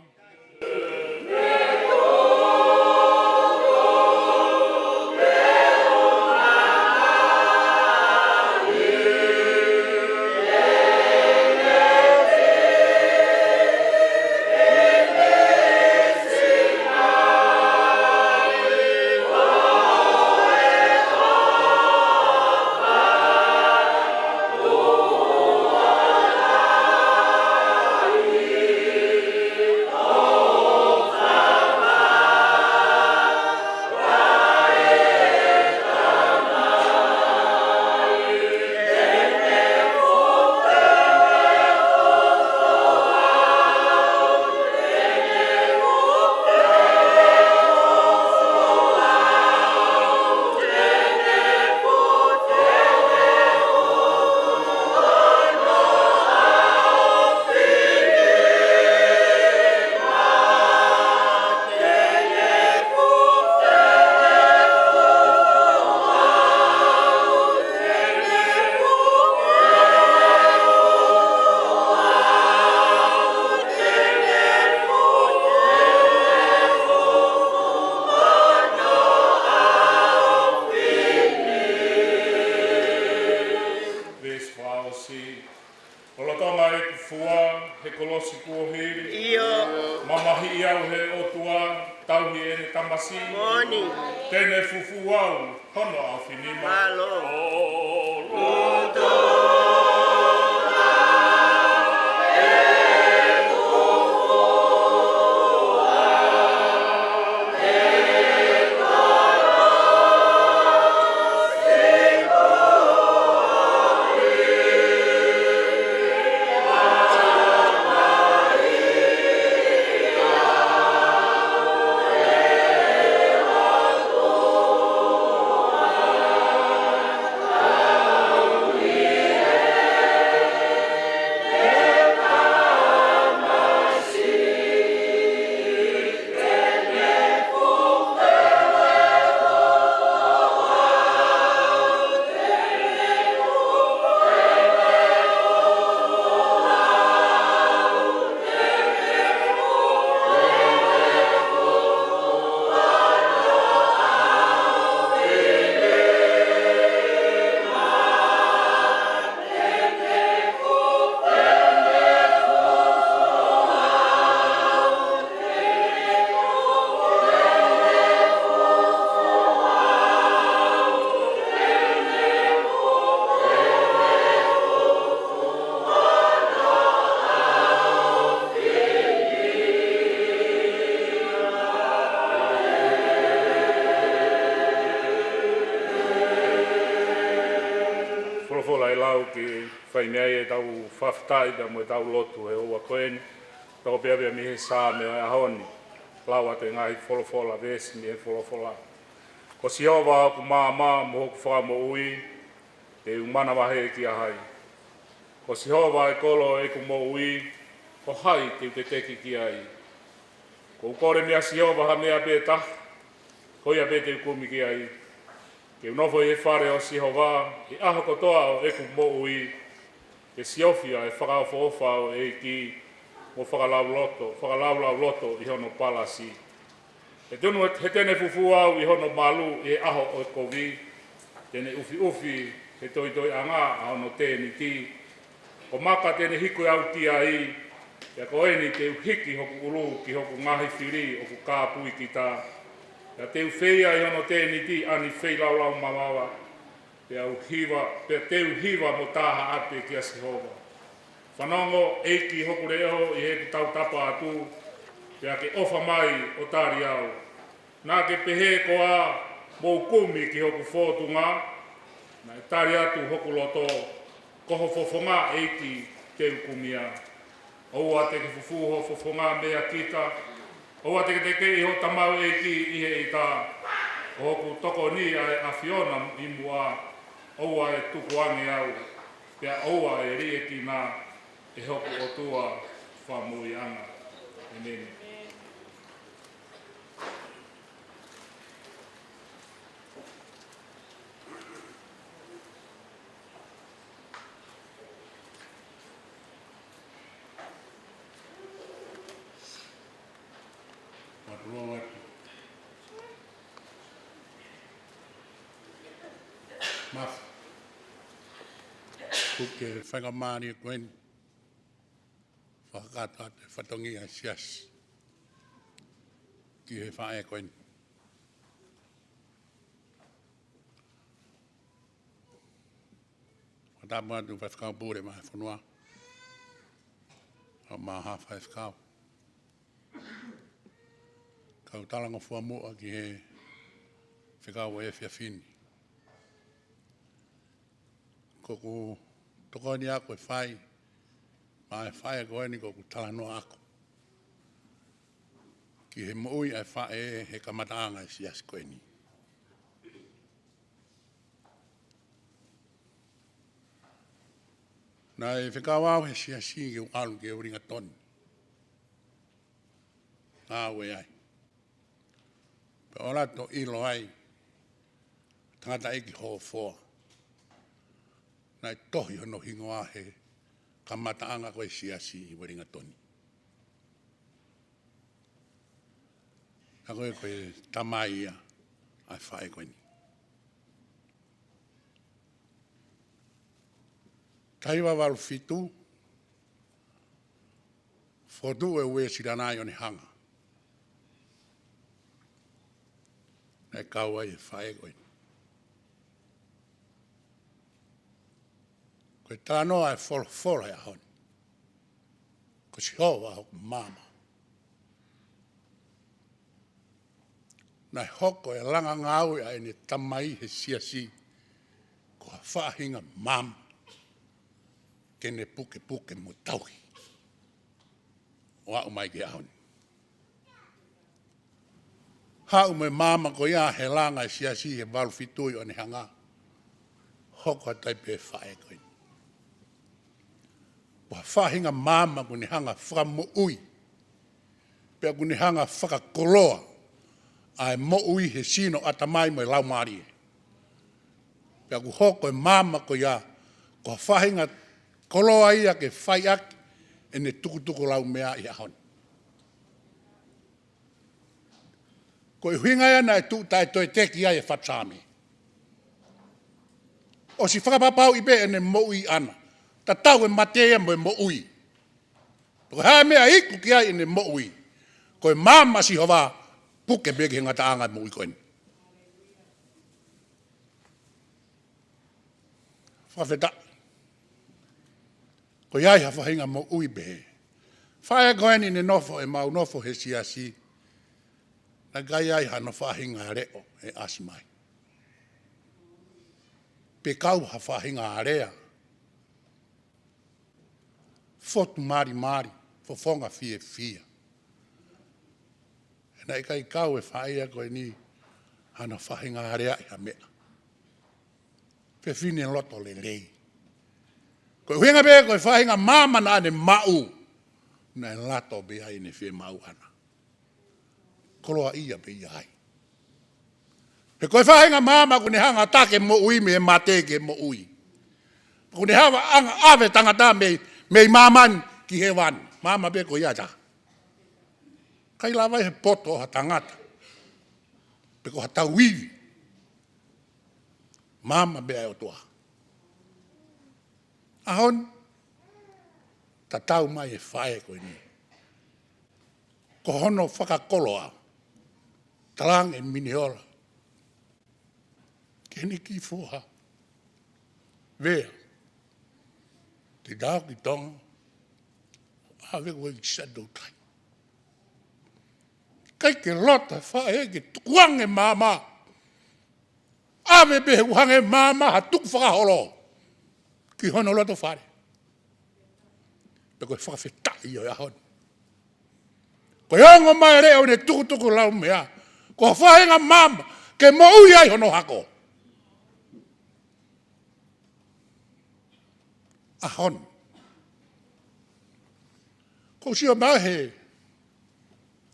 Veesi fakaʻosi. ʻO lolotonga ʻeku fua he kolosi kuo hili. ʻIo. Mamahiʻi au he ʻOtua, tauhi ʻene tamasiʻi. Moʻoni. Te ne fufū au hono ʻaofinima. Mālō. Tau ke fai mei ai ʻetau fakafetaʻi pea mo ʻetau lotu he houa ko eni. Tau pea pea mei he Saame ʻo e ʻaho ni. Lau atu e ngaahi folofola, veesi mei he folofola. Ko Sihova hoku maama mo hoku fakamoʻui, te u manavahē kia hai? Ko Sihova e kolo ʻo ʻeku moʻui, ko hai te u teteki ki ai? Kuo u kole meia Sihova ha meʻa pē taha, ko ia pē te u kumi ki ai. Ke u nofo ʻi he fale ʻo Sihova ʻi he ʻaho kotoa ʻo ʻeku moʻui, ke siofi ʻa e fakaʻofoʻofa ʻo e ʻEiki, mo fakalauloto, fakalaulauloto ʻi hono palasi. He tonu, he te ne fufū au ʻi hono malu ʻi he ʻaho ʻo e kovi, te ne ʻufiʻufi he toitoiʻanga ʻa hono tēniti. Ko maka te ne hiku au ki ai, pea ko eni te u hiki hoku ʻulu ki hoku ngaahi fili ʻoku kāpui kita. Pea te u feia ʻi hono tēniti ʻa e feilaulau mavava, pea u hiva, pea te u hiva mo taha ʻape kia Sihova. Fanongo, ʻEiki, hoku leʻo ʻi heʻeku tautapa atu, pea ke ʻofa mai ʻo tali au. Naʻa ke pehē koā, mou kumi ki hoku fōtunga? Naʻe tali atu hoku loto, ko ho fofonga, ʻEiki, te u kumi ia. ʻOua te ke fufū ho fofonga meia kita, ʻoua te ke tekeʻi ho tamaioʻeiki ʻi he ʻita. Ko hoku tokoni ʻa e ʻAfiona ʻi muʻa, ʻoua ʻe tukuange au, pea ʻoua ʻe liʻekina ʻe hoku ʻOtua fakamoʻuiʻanga. ʻEmeni. Mālō atu. Mafi. Kuke faingamālie ko eni. Fakakakato atu e fatongia ʻa e siasi ki he faʻē ko eni. Fakatapu atu Faifekau Pule Vahefonua, ʻa e maha faifekau. Kau talangofua muʻa ki he fekau ʻo e efiafi ni. Ko ʻeku tokoni ʻaʻaku ʻe fai maʻa e faʻē ko eni ko ʻeku talanoa ʻaʻaku ki he moʻui ʻa e faʻē he kamataʻanga ʻa e siasi ko eni. Naʻe fekau au he siasi ke u ʻalu ki Uelingatoni. Ngāue ai. Pea ʻoua te u ʻilo ai, tangataʻeiki Hofoa. Naʻe tohi hono hingoa he kamataʻanga ko e siasi ʻi Uelingatoni. Ka ko e, ko e tamai ia ʻa e faʻē ko eni. Taha hiva valu fitu, fokotuʻu ʻe Uēsiliana ʻa ʻOnehanga. Naʻe kau ai e faʻē ko eni. Ko e talanoa ʻa e folofola he ʻaho ni. Ko Sihova hoku maama. Naʻe hoko e langa ngāue ʻa ʻene tamai he siasi ko ha faʻahinga maama ke ne pukepuke mo tauhi ʻo aʻu mai ki he ʻaho ni. Haʻu mo e maama ko ia he langa e siasi he valu fitu ʻi ʻOnehanga. Hoko atu ai pē faʻē ko eni. Ko ha faʻahinga maama kuo ne hanga fakamoʻui. Pea kuo ne hanga fakakoloa ʻa e moʻui he sino, ʻatamai mo e laumālie. Pea kuo hoko e maama ko ia ko ha faʻahinga koloa ia ke fai ʻaki ʻene tukutukulaumea ʻi he ʻaho ni. Ko e ʻuhinga ia naʻe tuʻu taʻetoeteki ai e fatu Saame. ʻOsi fakapapauʻi pē ʻene moʻui ʻana. Tatau e mate ia mo e moʻui. Ko e hā e meʻa iku ki ai ʻene moʻui? Ko e maama ʻa Sihova, puke pē ki he ngataʻanga e moʻui ko eni. Fakafetaʻi. Ko ia ʻi ha faʻahinga moʻui pehē. Faʻē ko eni ne nofo ʻemau nofo he siasi. Naʻe ʻikai ai hano faʻahinga leʻo ʻe ʻasi mai. Pe kau ha faʻahinga alea. Fotu malimali, fofonga fiefia. He naʻe ʻikai kau e faʻē ko eni hano faʻahinga aleaʻi ha meʻa. Fefine loto lelei. Ko e ʻuhinga pē ko e faʻahinga maama naʻa ne maʻu, naʻe lato pē ai ʻene fiemaʻu ʻana. Koloaʻia pē ia ai. He ko e faʻahinga maama ʻoku ne hanga ʻo taki e moʻui mei he mate ki he moʻui. ʻOku ne hanga ʻo ʻave tangata mei, mei māmani ki hēvani. Maama pē ko ia ʻa e taha. ʻIkai lava ia he poto ʻo ha tangata pe ko ha tauivi. Maama pē ʻa e ʻOtua. ʻAho ni, tatau mai e faʻē ko eni. Ko hono fakakoloa, talaange ʻe Miniola ki heʻene kiʻi foha: Vea, te ta ō ki Tonga, ʻave koe ki Shantou Tai. ʻIkai ke loto e faʻē ke tukuange maama. ʻAve pē he ʻoku hangē maama ha tukufakaholo ki hono loto fale. Pea ko e fakafetaʻi ʻo e ʻaho ni, ko e ongo mai e leʻo ʻo ʻene tukutukulaumea, ko ha faʻahinga maama ke moʻui ai hono hako. ʻAho ni, ʻoku ou sio mai he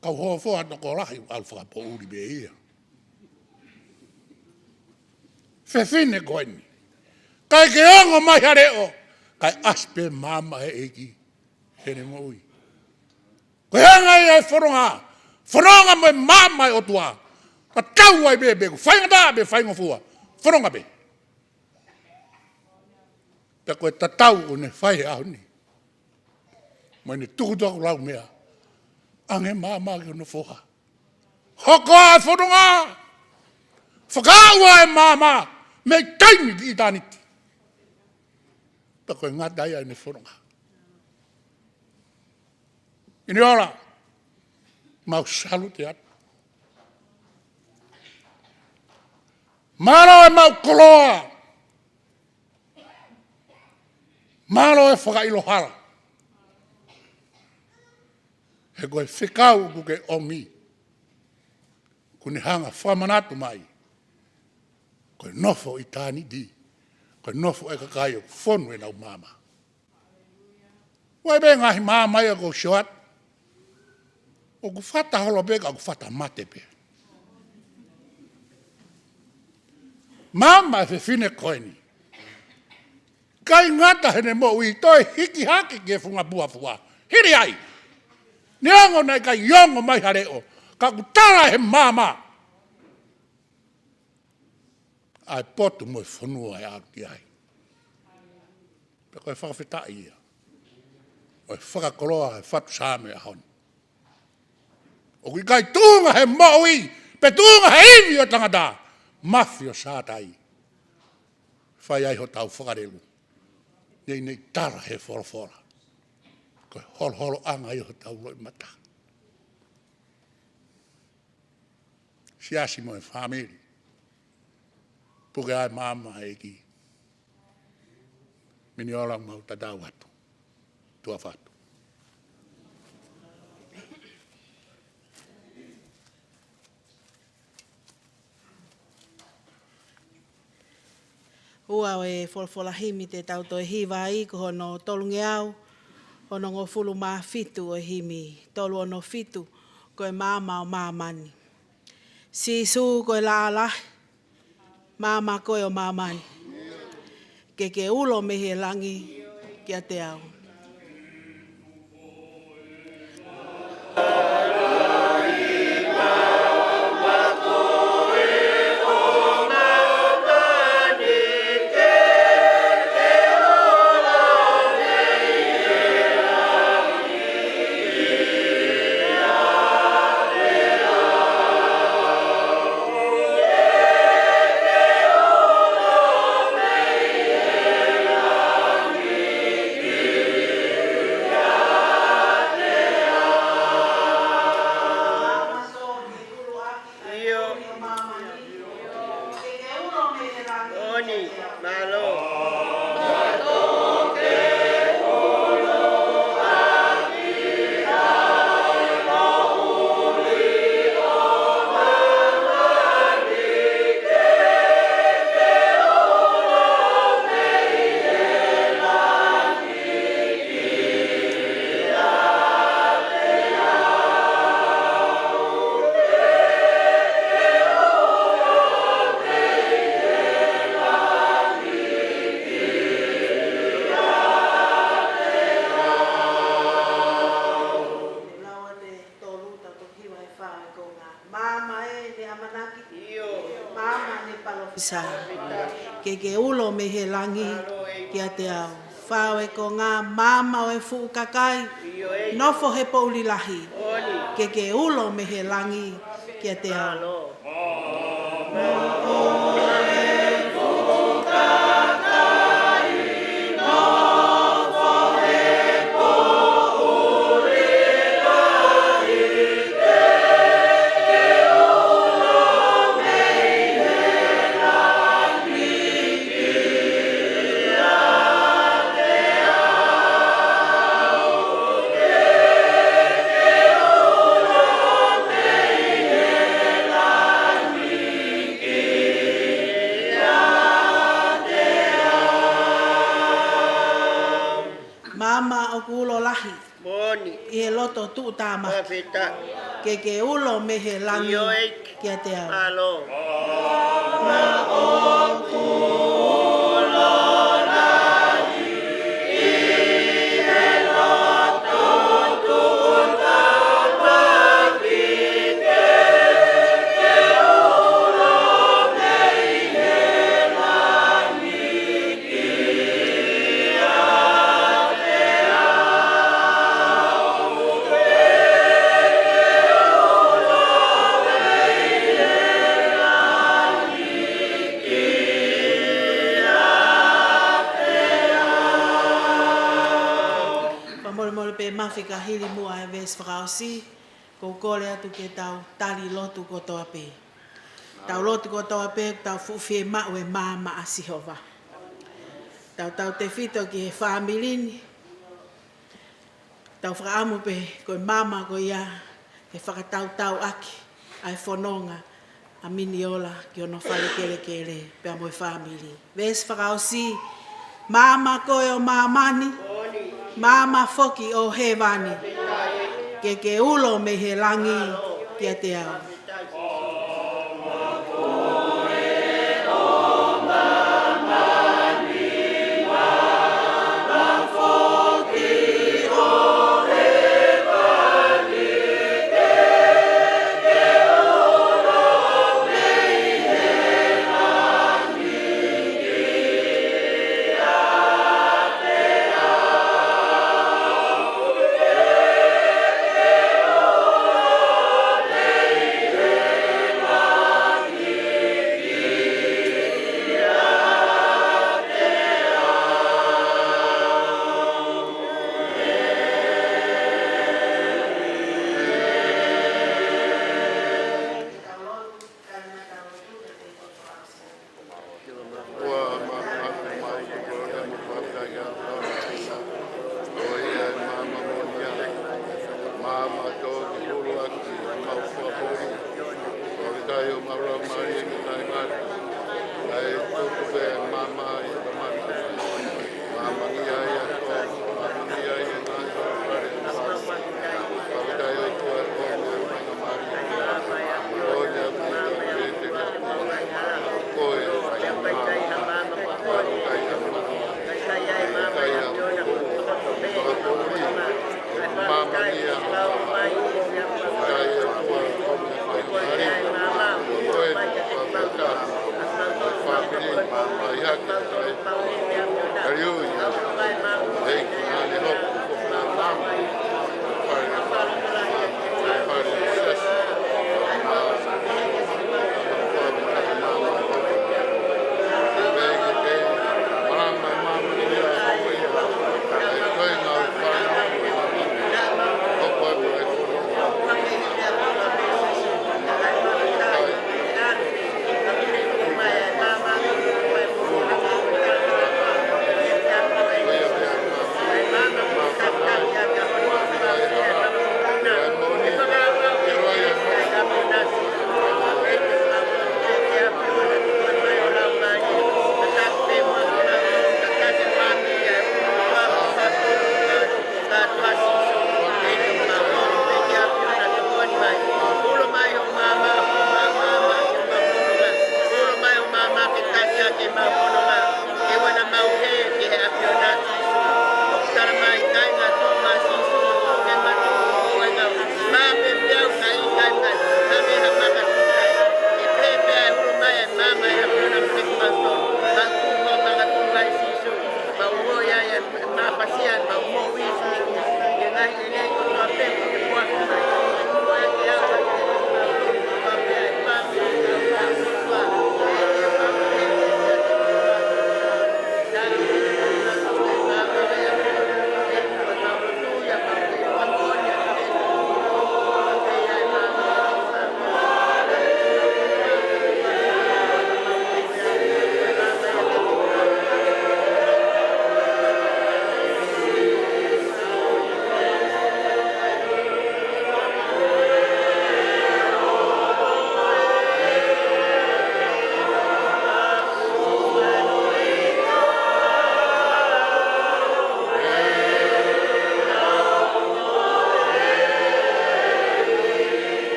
kau hōfoa tokolahi ʻoku ʻalu fakapoʻuli pē ia. Fefine ko eni, ʻikai ke ongo mai ha leʻo, kae ʻasi pē maama ʻa e ʻEiki heʻene moʻui. Ko e anga ia e fononga, fononga mo e maama ʻa e ʻOtua. Tatau ai pē pe ʻoku faingataʻa pe faingofua, fononga pē. Pea ko e tatau ʻoku ne fai he ʻaho ni, mo ʻene tukutukulaumea, ʻoange maama ki hono foha. Hoko ā e fononga, fakaaʻu ā e maama mei taimi ki ʻitāniti. Pea ko e ngata ia ʻene fononga. Miniola, mau salute atu. Mālō e maʻu koloa. Mālō e fakaʻilo hala. He ko e fekau ʻoku ke ʻomi, ʻoku ne hanga ʻo fakamanatu mai ko e nofo ʻitāniti, ko e nofo e kakai ʻoku fonu ʻenau maama. ʻOku ʻi ai pē ngaahi maama ia ʻoku ou sio atu, ʻoku fata holo pē ka ʻoku fata mate pē. Maama e fefine ko eni, ʻikai ngata heʻene moʻui, toe hiki hake ki he funga fuafua. Hili ai. Neongo naʻe ʻikai ongo mai ha leʻo, ka ʻoku tala he maama ʻa e potu mo e fonua ʻe ʻalu ki ai. Pea ko e fakafetaʻi ia ʻo e fakakoloa e fatu Saame ʻaho ni. ʻOku ʻikai tuʻunga he moʻui pe tuʻunga he ivi ʻo e tangata, mafi ʻo Sātai, fai ai hotau fakalelu. Neʻineʻi tala he folofola, ko e holoholoʻanga ia hotau loʻimata. Siasi mo e fāmili, puke ā e maama ʻa e ʻEiki. Miniola, mau tatau atu. Tuʻa ʻofa atu. Ua ʻo e folofola himi te tau toe hiva ai ko hono tolungeau onongofulu mā fitu ʻo e himi, tolu ono fitu, ko e maama ʻo māmani. Sīsū ko e laʻā lahi, maama koe ʻo māmani. Ke ke ulo mei he langi kiate au. ʻIo. Oni, mālō. Maama ē, ne ʻamanaki. Maama ne palōfisai. Ke ke ulo mei he langi kiate au. Fao e konga, maama ʻo e fuʻu kakai, nofo he poʻuli lahi. Ke ke ulo mei he langi kiate au. Maama ʻoku ulo lahi. Moʻoni. ʻI he loto tuʻutāmaki. Ke ke ulo mei he langi kiate au. Fakamolemole pē Mafi ka hili muʻa e veesi fakaʻosi, ʻoku ou kole atu ke tau tali lotu kotoa pē. Tau lotu kotoa pē, tau fuʻu fiemaʻu e maama ʻa Sihova. Tau tautefito ki he fāmili ni. Tau fakaʻamu pē ko e maama ko ia ke fakatautauʻaki ʻa e fononga ʻa Miniola ki hono fale kelekele pea mo e fāmili. Veesi fakaʻosi, maama koe ʻo māmani, maama foki ʻo hēvani, ke ke ulo mei he langi kiate au.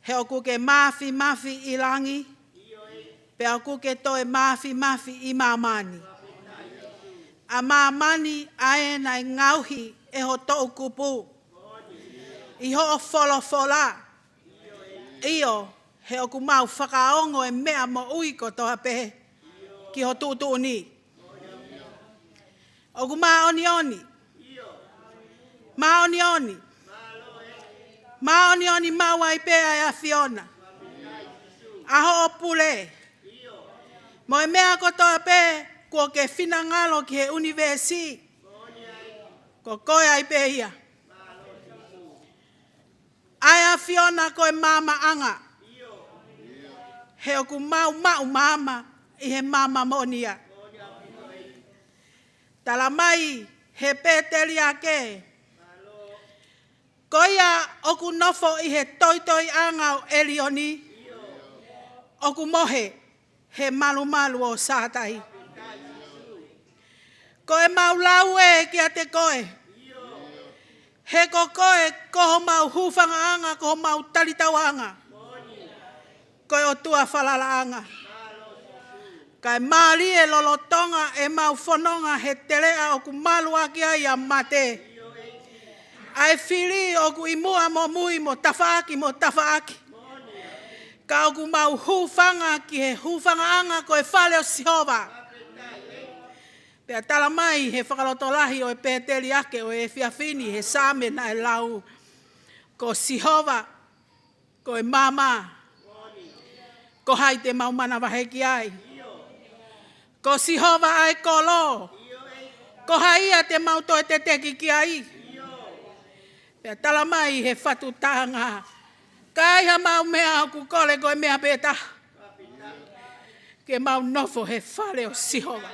He ʻoku ke māfimafi ʻi langi, pea ʻoku ke toe māfimafi ʻi māmani. ʻA māmani ʻa ē naʻe ngaohi ʻe ho toʻukupu ʻi hoʻo folofola. ʻIo, he ʻoku mau fakaongo e meʻa moʻui kotoa pē ki ho tuʻutuʻuni. ʻOku māʻoniʻoni. Māʻoniʻoni. Māʻoniʻoni maʻu ai pē ʻa e ʻAfiona, ʻa hoʻo pule, mo e meʻa kotoa pē kuo ke finangalo ki he ʻunivēsi. Ko koe ai pē ia. ʻA e ʻAfiona ko e maamaʻanga. He ʻoku mau maʻu maama ʻi he maama moʻoni ia. Tala mai he pēteliake, ko ia ʻoku nofo ʻi he toitoiʻanga ʻo ʻElioni, ʻoku mohe he malumalu ʻo Sātai. Ko e mau lau ē kiate koe, he ko koe ko homau hūfangaʻanga, ko homau talitauʻanga. Ko e ʻOtua falalaʻanga. Kae mālie lolotonga ʻemau fononga he teleʻa ʻoku malu ʻaki ai ʻa mate, ʻa e fili ʻoku ʻi muʻa mo mui mo tafaʻaki mo tafaʻaki. Ka ʻoku mau hūfanga ki he hūfangaʻanga ko e fale ʻo Sihova. Pea tala mai he fakalotolahi ʻo e pēteliake ʻo e efiafi ni he Saame naʻe lau, ko Sihova ko e maama, ko hai te mau manavahē ki ai? Ko Sihova ʻa e kolo, ko hai ia te mau toe teteki ki ai? Pea tala mai he fatu taʻanga, ka ai ha mau meʻa ʻoku kole ko e meʻa pē taha, ke mau nofo he fale ʻo Sihova.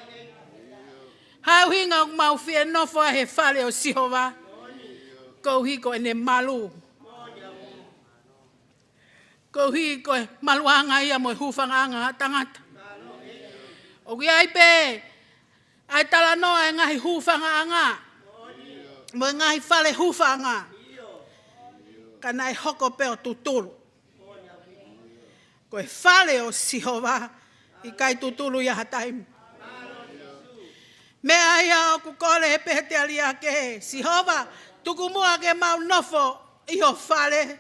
Hā e ʻuhinga ʻoku mau fie nofo ai he fale ʻo Sihova? Koeʻuhi ko ʻene malu. Koeʻuhi ko e maluʻanga ia mo e hūfangaʻanga ʻa tangata. ʻOku ʻi ai pē ʻa e talanoa e ngaahi hūfangaʻanga mo e ngaahi fale hūfanga, ka naʻe hoko pē ʻo tutulu. Ko e fale ʻo Sihova ʻikai tutulu ia ha taimi. Meʻa ia ʻoku kole he pēteliake, Sihova, tuku muʻa ke mau nofo ʻi ho fale,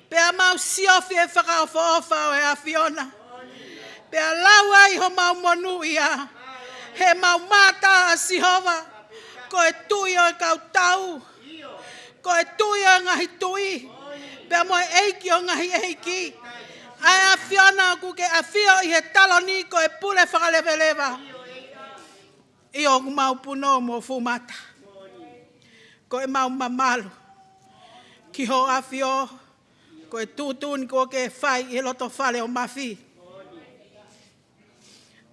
pea mau siofi e fakaʻofoʻofa ʻo e ʻAfiona, pea lau ai homau monūʻia. He mau mātā ʻa Sihova, ko e Tuʻi ʻo e kau tau, ko e Tuʻi ʻo e ngaahi tuʻi, pea mo e ʻEiki ʻo e ngaahi ʻeiki. ʻA e ʻAfiona ʻoku ke ʻafio ʻi he taloni ko e pule fakaleveleva. ʻIo, ʻoku mau punou mo fuʻu mata. Ko ʻemau mamalu ki hoʻo ʻafio, ko e tuʻutuʻuni kuo ke fai ʻi he loto fale ʻo Mafi,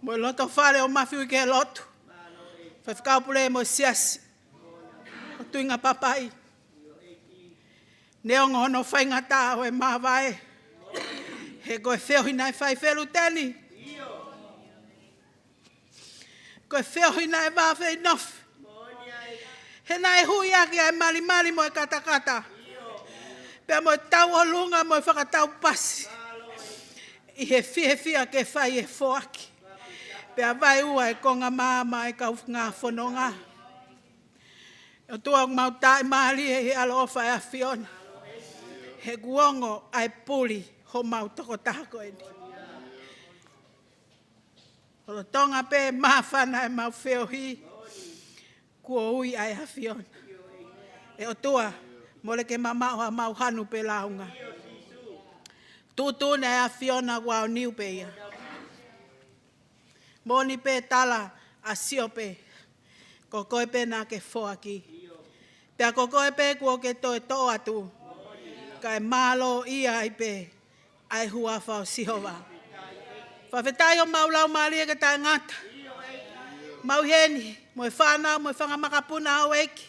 mo e loto fale ʻo Mafi Uike Lotu, Faifekau Pule mo e Siasi ʻo Tuʻinga Papai. Neongo hono faingataʻa ʻo e māvae, he ko e feohi naʻe fai feluteni, ko e feohi naʻe vā feinofi, he naʻe hui ʻaki ʻa e malimali mo e katakata, pea mo e tauʻolunga mo e fakataupasi, ʻi he fiefia ke fai e foaki, pea vaeua e konga maama e kau ngā fononga. ʻOtua, ʻoku mau tāʻimālie he ʻaloʻofa e ʻAfiona, he kuo ongo ʻa e puli homau tokotaha ko eni. Lolotonga pē māfana ʻemau feohi, kuo ui ʻa e ʻAfiona. ʻE ʻOtua, mole ke mamaʻo haʻamau hanu pe lāunga. Tuʻutuʻuni ʻa e ʻAfiona, kuo niu pē ia. Moʻoni pē tala ʻa Siope, ko koe pē naʻa ke foaki, pea ko koe pē kuo ke toe toʻo atu, kae mālōʻia ai pē ʻa e huafa ʻo Sihova. Fakafetaʻi, homau laumālie ke taʻengata. Mau ʻi heni mo e fānau mo e fanga makapuna, houʻeiki,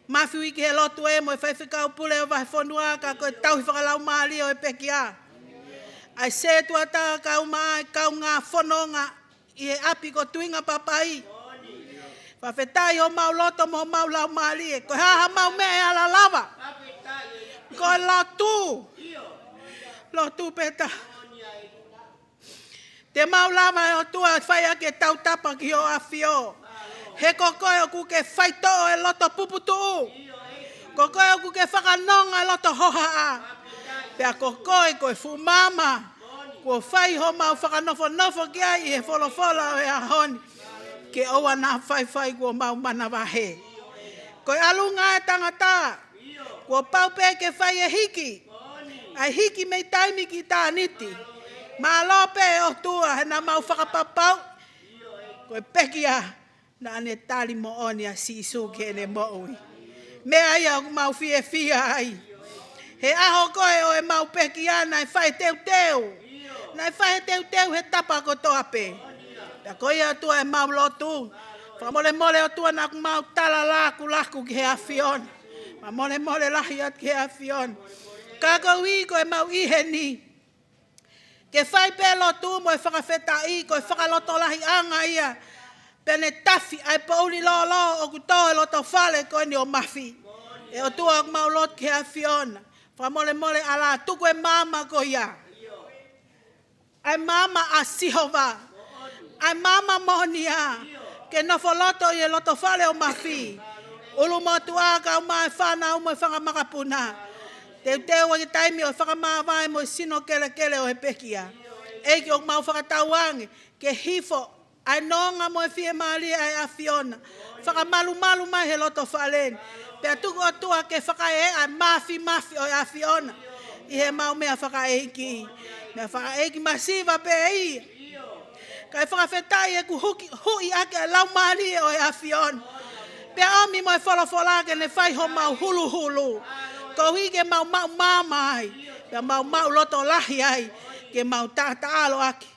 Mafi Uike Lotu ē, mo e Faifekau Pule ʻo e Vahefonua, ka ko e tauhi fakalaumālie ʻo e pekia, ʻa e sētuata, kaeʻumaʻā e kau ngā fononga ʻi he ʻapi ko Tuʻinga Papai. Fakafetaʻi, homau loto mo homau laumālie. Ko e hā haʻamau meʻa ʻe ala lava? Ko e lotu. Lotu pē ta. Te mau lava ʻe ʻOtua fai ʻaki e tautapa ki hoʻo ʻAfio. He ko koe ʻoku ke faitoʻo e loto puputuʻu. Ko koe ʻoku ke fakanonga e loto hohaʻa. Pea ko koe ko e fuʻu maama kuo fai homau fakanofonofo ki ai ʻi he folofola ʻo e ʻaho ni. Ke ʻoua naʻa faifai kuo mau manavahē. Ko e ʻalunga e tangata. Kuo pau pē ke fai e hiki. ʻAi hiki mei taimi ki ʻitāniti. Mālō pē ʻOtua he naʻa mau fakapapau. Ko e pekia naʻa ne tali moʻoni ʻa Sīsū ki heʻene moʻui. Meʻa ia ʻoku mau fiefia ai. He ʻaho ko ē ʻo ʻemau pekia naʻe fai teuteu. Naʻe fai teuteu he tapa kotoa pē. Pea ko ia ʻOtua ʻemau lotu. Fakamolemole ʻOtua naʻa ʻoku mau tala lakulaku ki he ʻAfiona. Fakamolemole lahi atu ki he ʻAfiona. Ka koeʻuhi ko ʻemau ʻi heni. Ke fai pē lotu mo e fakafetaʻi ko e fakalotolahiʻanga ia. Pea ne tafi ʻa e poʻuli lōlō ʻoku tō e loto fale ko eni ʻo Mafi. ʻE ʻOtua ʻoku mau lotu ki he ʻAfiona. Fakamolemole ʻAlā tuku e maama ko ia. ʻA e maama ʻa Sihova. ʻA e maama moʻonia. Ke nofo loto ʻi he loto fale ʻo Mafi. ʻUlu motuʻa kau mai fānau mo e fanga makapuna. Teuteu ʻa e taimi ʻo e fakamāvae mo e sino kelekele ʻo e pekia. ʻEiki ʻoku mau fakatauange. Ke hifo ʻa e nonga mo e fiemālie ʻa e ʻAfiona. Fakamalumalu mai he loto fale ni. Pea tuku ʻOtua ke fakaeʻa e mafimafi ʻo e ʻAfiona. ʻI heʻemau meʻa fakaʻeiki. Meʻa fakaʻeiki masiva pē ia. Kae fakafetaʻi ʻeku huki, huʻi ʻaki e laumālie ʻo e ʻAfiona. Pea ʻomi mo e folofola ke ne fai homau huluhulu. Koeʻuhi ke mau maʻu maama ai. Pea mau maʻu loto lahi ai. Ke mau taʻataʻalo ʻaki.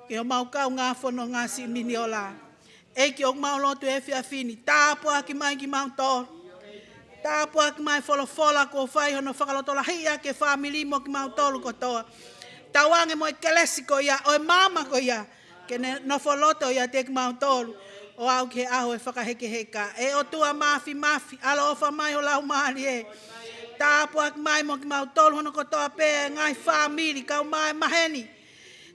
Ke ʻo mau kaungā fononga siʻi Miniola. ʻEiki ʻoku mau lotu he efiafi ni. Tāpuaki mai kimautolu. Tāpuaki mai folofola kuo fai hono fakalotolahiʻi ʻaki e fāmili mo kimautolu kotoa. Tauange mo e kelesi ko ia, ʻo e maama ko ia. Ke ne nofo loto ʻiate kimautolu. ʻO aʻu ki he ʻaho e fakahekeheka. ʻE ʻOtua mafimafi, ʻaloʻofa mai ho laumālie. Tāpuaki mai mo kimautolu hono kotoa pē, ngaahi fāmili, kau mai maheni.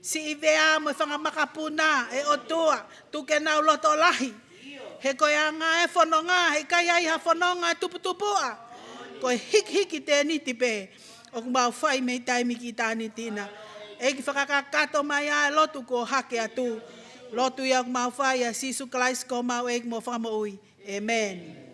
Siʻi vea mo e fanga makapuna, ʻe ʻOtua, tuku ke nau loto lahi. He ko e anga e fononga, he ʻikai ai ha fononga e tuputupuʻa. Ko e hikihiki tēniti pē, ʻoku mau fai mei taimi ki ʻitāniti na. ʻEiki fakakakato mai ʻa e lotu kuo hake atu. Lotu ia ʻoku mau fai ʻia Sīsū Kalaisi ko homau ʻEiki mo Fakamoʻui. ʻĒmeni.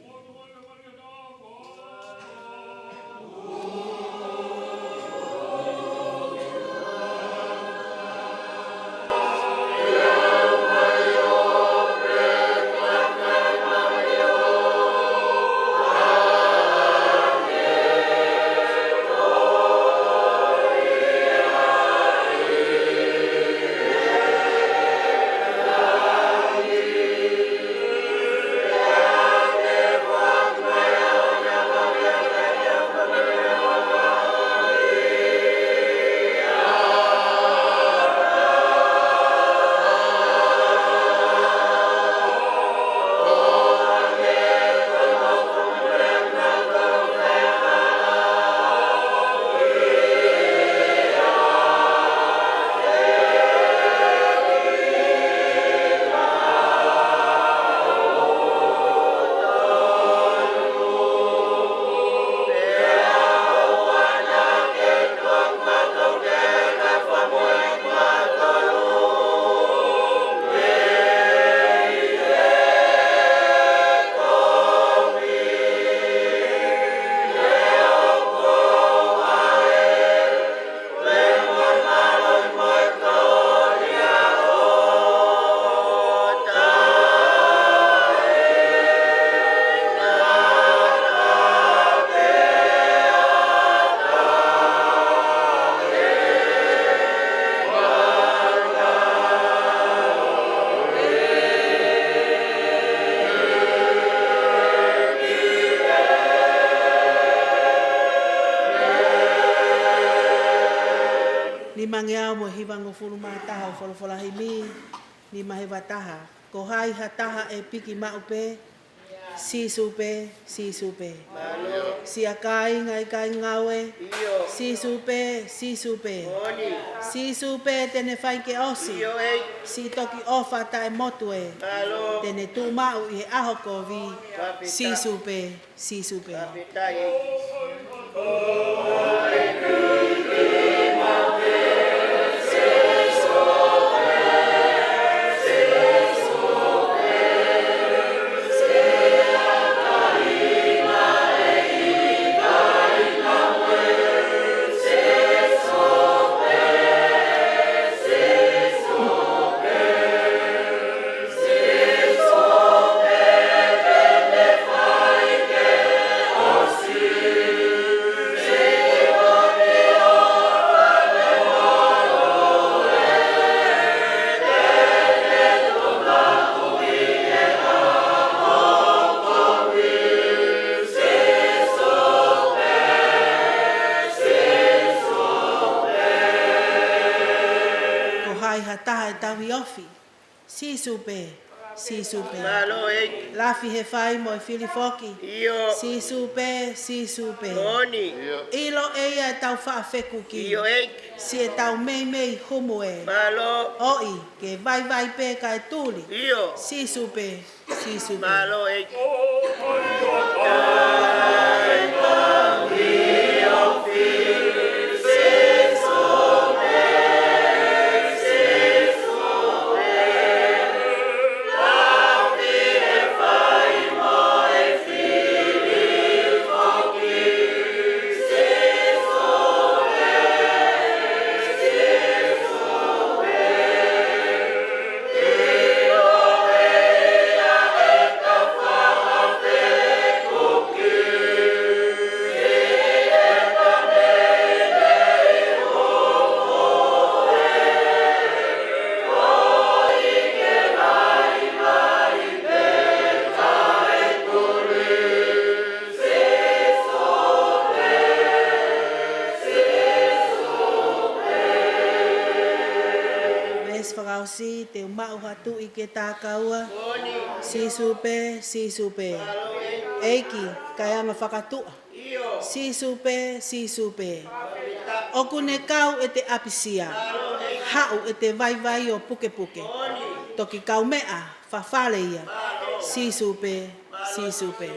Nimangeau mo e hivangofulu mā taha ʻo e folofola himi, nima hiva taha. Ko hai ha taha ʻe piki maʻu pē? Sīsū pē, Sīsū pē. Mālō. Siʻa kāinga ʻikai ngāue. ʻIo. Sīsū pē, Sīsū pē. Moʻoni. Sīsū pē te ne fai ke ʻosi. ʻIo, ʻEiki. Siʻi toki ʻofa taʻemotu ē. Mālō. Te ne tuʻu maʻu ʻi he ʻaho kovi. Fakafetaʻi. Sīsū pē, Sīsū pē. Fakafetaʻi. Ko hai ha taha ʻe tauhi ofi? Sīsū pē, Sīsū pē. Mālō, ʻEiki. Lafi he fai mo e fili foki. ʻIo. Sīsū pē, Sīsū pē. Moʻoni. ʻIo. ʻIlo ʻe ia ʻetau faʻa fekuki. ʻIo, ʻEiki. Siʻetau meimei humu ē. Mālō. ʻOi, ke vaivai pē kae tuli. ʻIo. Sīsū pē, Sīsū pē. Mālō, ʻEiki. Veesi fakaʻosi, te u maʻu ha tuʻi ke takaua. Sīsū pē, Sīsū pē. ʻEiki, kae anga fakatuʻa. Sīsū pē, Sīsū pē. ʻOku ne kau ʻete ʻapisia. Haʻu ʻete vaivai ʻo pukepuke. Toki kaumeʻa, fafale ia. Sīsū pē, Sīsū pē.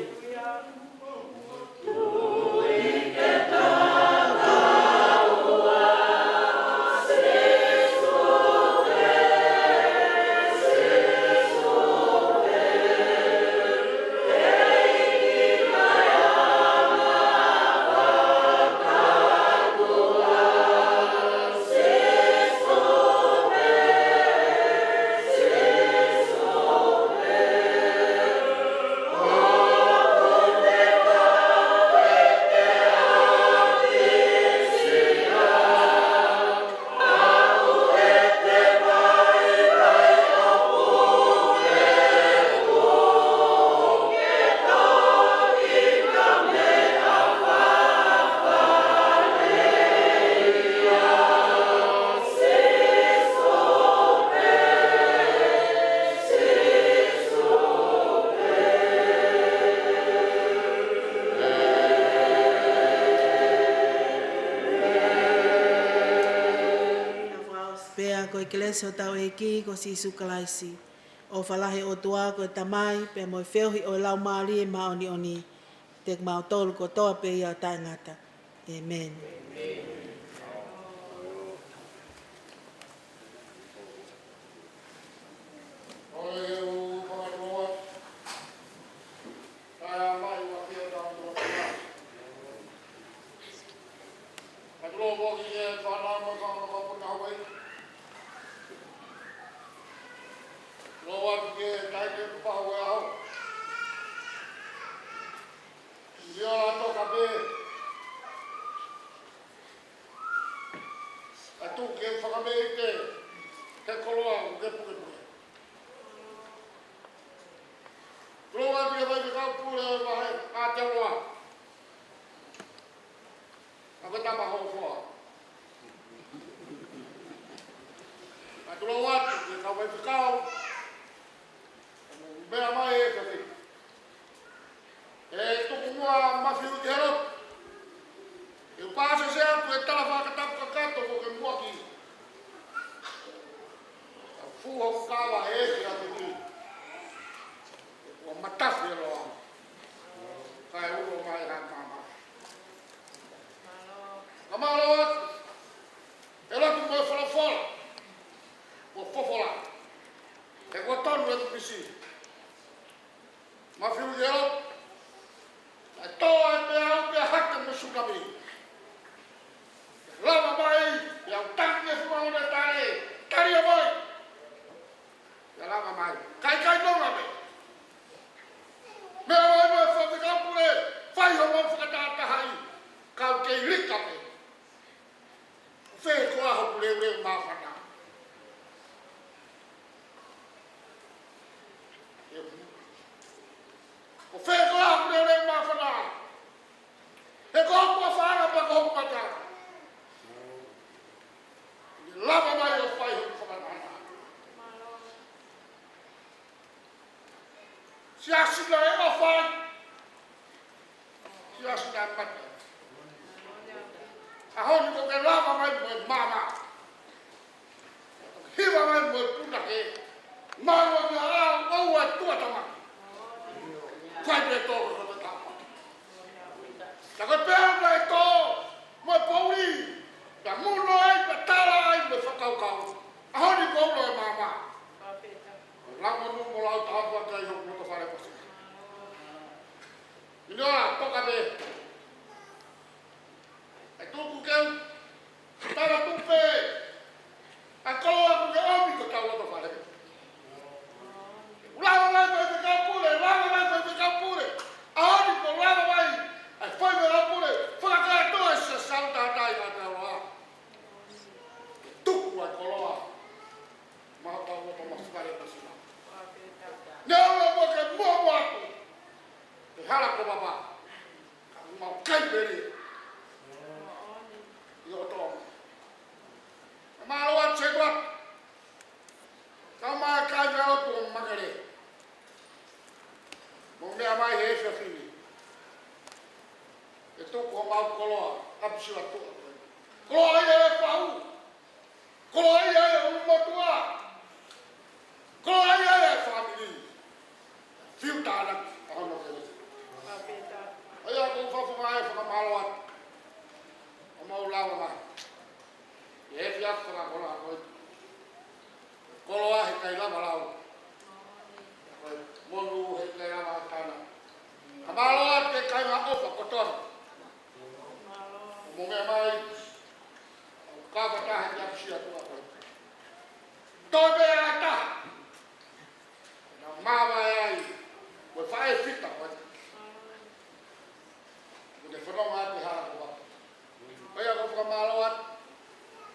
Pea ko e kelesi ʻa hotau ʻEiki ko Sīsū Kalaisi, ʻofa lahi ʻa e ʻOtua ko e Tamai, pea mo e feohi ʻo e Laumālie Māʻoniʻoni, ʻiate kimautolu kotoa pē ia ʻo taʻengata. ʻĒmeni. Loa atu ke taike pahu e ao. Ia la toka pē. Atu ke fakameʻite ke koloa ke pukepuke. Loa atu ke vai ke kau pule vahe a te loa. Ka ko e tama hofoa. Ka tulo atu, ke kau mai fekau. Mea mai e kaki. ʻE tuku muʻa Mafiu ki he lotu. ʻE u pāsese atu e tala fakatapu kakato ko ke muʻaki. Ka fuho kava e ki a tiki. Ua matafi e loa. Kae ulo mai ha mama. Ka mālō atu. E lotu mo e folofola. Mo fofola. He ko tonu e tu pisi. Mafiu ki he lotu. Naʻe tō ai pē au pea hake mo e sunami. Lava mai, pea u tangi e funga o ne tale. Tali a mai. Pea lava mai. Kai kai nonga pē. Meʻa mai mo e faifekau pule. Fai homau fakatahatahaʻi. Kau kei lika pē. Fē koā hoku leuleu māfana? ʻO fē koā hoku leuleu māfana? He ko hoku ʻafaʻanga pea ko hoku mata. Lava mai ʻo fai hoku fakanana. Siasi naʻe ʻofa ai. Siasi naʻe mate. ʻAho ni ko ke lava mai mo e mama. Hiva mai mo e punake. Mālō ni a au ʻoua ʻe tuʻa tamaki. Kai pē tō ko e tamaki. Ta ko e pea mai tō mo e pouli. Ta muno ai, ta tala ai mo e fakakaukau. ʻAho ni ko ulo e mama. Lau manu mo lau taha pua kai hoku loto fale pasi. Minoa, toka pē. ʻE tuku ke u tala tupe. ʻA e koloa kuo ke ʻomi ko tau loto fale. Lava mai faifekau pule, lava mai faifekau pule. ʻAho ni ko lava mai. ʻA e faifekau pule. Fakakātoa e sa sau tātai a tau a. Tuku ʻa e koloa. Mau tau loto masukale masina. Ne ʻoua mo ke muamua atu. He hala ko papa. Ka mau kai peli. ʻIo tō. Mālō atu se tua. Ka mau kai peli ʻo tuʻu makele. Mo meʻa mai he efiafi ni. ʻE tuku homau koloa. Kapisiwa tuʻa. Koloa ia e fau. Koloa ia e ʻulumotuʻa. Koloa ia e fāmili. Fiu tānaki, ʻa hono kele. ʻA ia ko u fafunga e fakamālō atu. ʻO mau lava mai. ʻE efiafi fakakoloa ko e. Koloa he kai lava lau. Ko e monu he kai lava tana. Ka mālō atu ke kai ma ofa ko tona. Mo meʻa mai. Ka fakataha ki a pisia tua ko e. Tō pē ʻa e taha. Na mavae ai. Ko e faʻē fita ko e. Ko te fanonga atu ha ko wa. Ko ia ko fakamālō atu.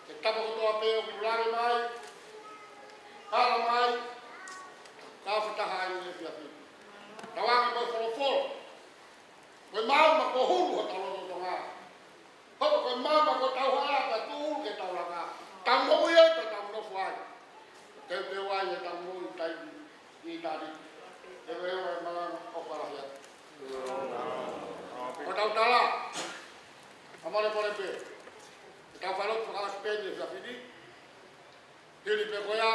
Ke tapa kotoa pē ʻoku lave mai. Hala mai. Ka fakataha ai e fiafi. Tauange mo e folofola. Ko e maama ko hulu hotau loto Tonga. Hoko ko e maama ko tau hala ka tuʻu ke tau langa. Tau moʻui ai ka tau nofo ai. Teuteu ai e tau moʻui taimi ni tani. Te veo e malanga ʻo falahi atu. Ko tau tala. ʻA mole mole pē. Ko tau falo ko ka spend e fiafi ni. Hili pē ko ia,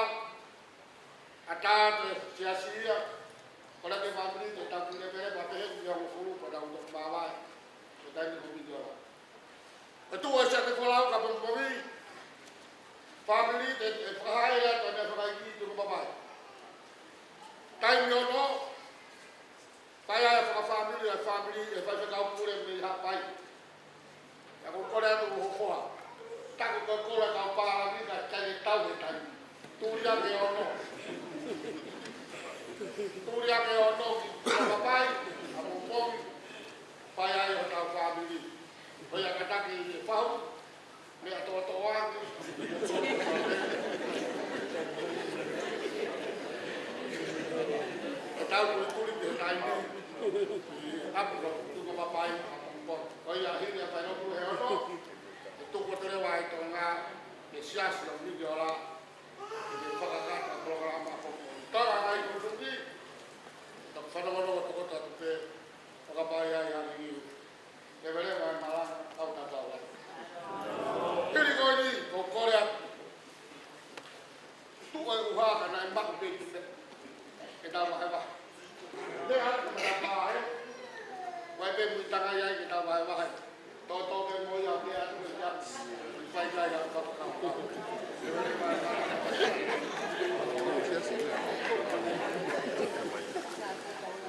ʻatā te siasi ia, ko la ke fāmili te tau kile pele pa te he ia mo fulu pa tau ndo mavae, ko taimi ko miti ola. Ko tu o sia te folau ka pongipongi, fāmili te e fakahae ia te mea fakaiki tu ko mavae. Taimi ono, Fai ai e fakafāmili, e fāmili, e faifekau pule mei Haʻapai. ʻA ia ko e kole atu ho hoa. Taku ko e kole kau pālangi ka kai e tau he taimi. Tuli ake ono. Tuli ake ono ki Haʻapai, ʻa pongipongi. Fai ai hotau fāmili. Ko ia kātaki e fahu. Meʻa tōtō ange. Ko tau kulituli pē he taimi ni. ʻApu ka tuku papai, ʻapu ko. Ko ia hili a fai loku he ono. E tuku tere wa i Tonga. E siasi o Miki Ola. E fakakata polokalama ko. Tara nai kutuki. Taku fanongonongo toko tatu pē. Fakapa Vahevahe. Meʻa atu ka mata pā, ē? Vai pē mui tangai ai ke tau vahevahe. Tōtō pē mo ia pē atu ke ia. Vai kai atu ka kau kau.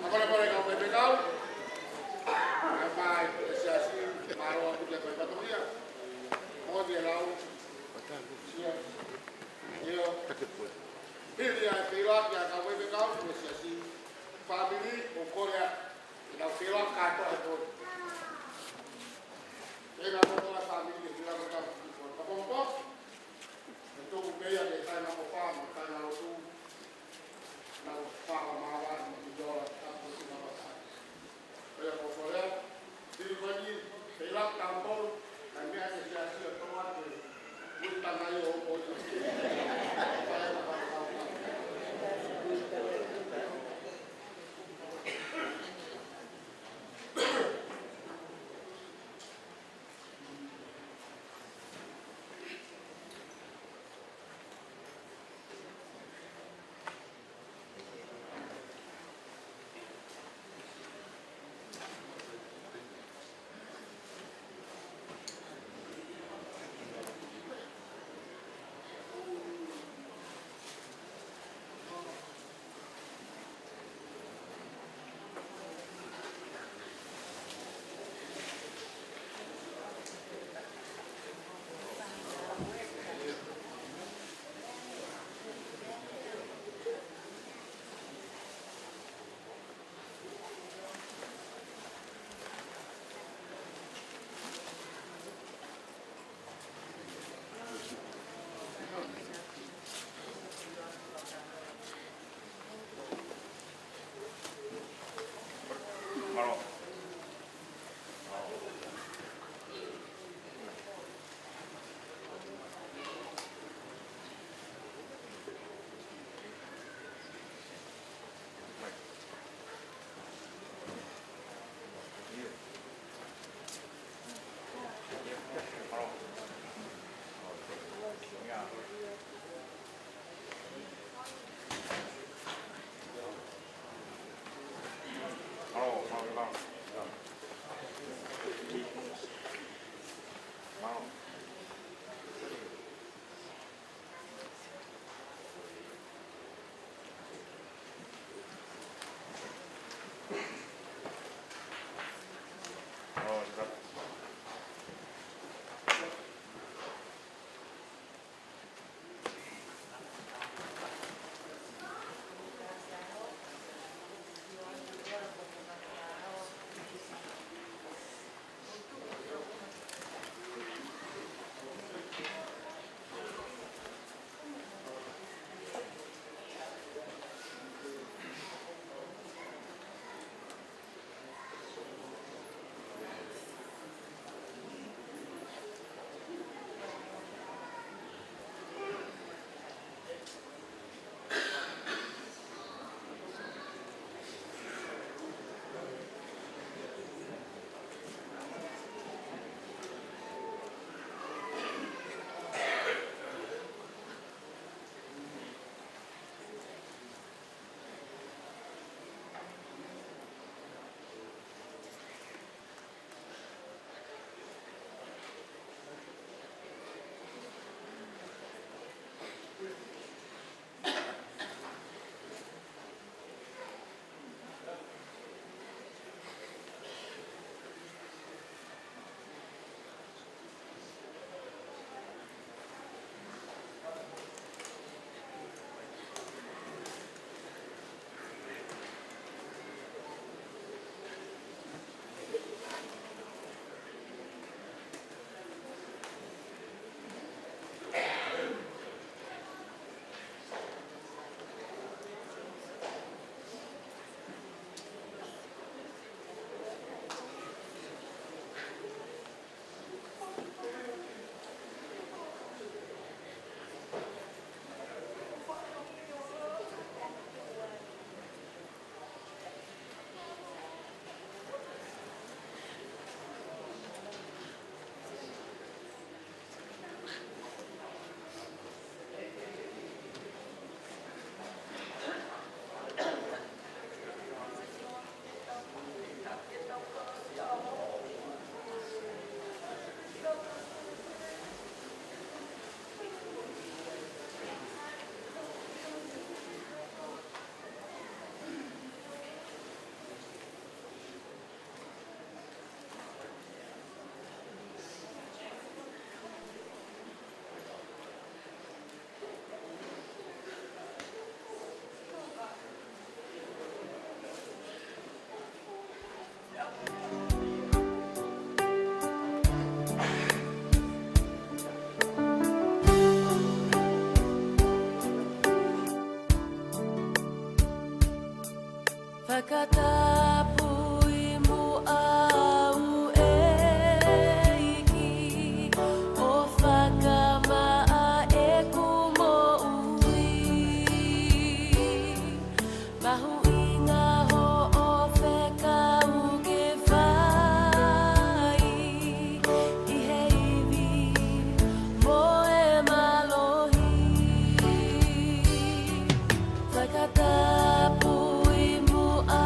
Apale pale kau pē pē kau. Vai, e siasi, mālō atu kia koe fatongia. Mo te lau. Ia. Io. Hili ʻa e feilaki ʻa e kau faifekau mo e siasi. Fāmili, ʻoku ou kole atu ke tau feilaki kātoa he pō ni. Ke na kotoa fāmili ke feilaki kātoa he pō ni. Kapau pō, ʻe tuku pē ia ke taina mo fā, mo taina lotu. Na o fā ka mālō, mo ki ola, ka ko si na pasa. Pea ko Solea, Pilipaini, Peila, Kampol, kae meʻa ke siasi ʻo Tonga ke, ui tangai ʻo, ʻo, Fakatapui muʻa au ʻEiki, ʻo fakamaʻa ʻeku moʻui. Mahuʻinga hoʻo fekau ke fai ʻi he ivi mo e mālohi. Fakatapui muʻa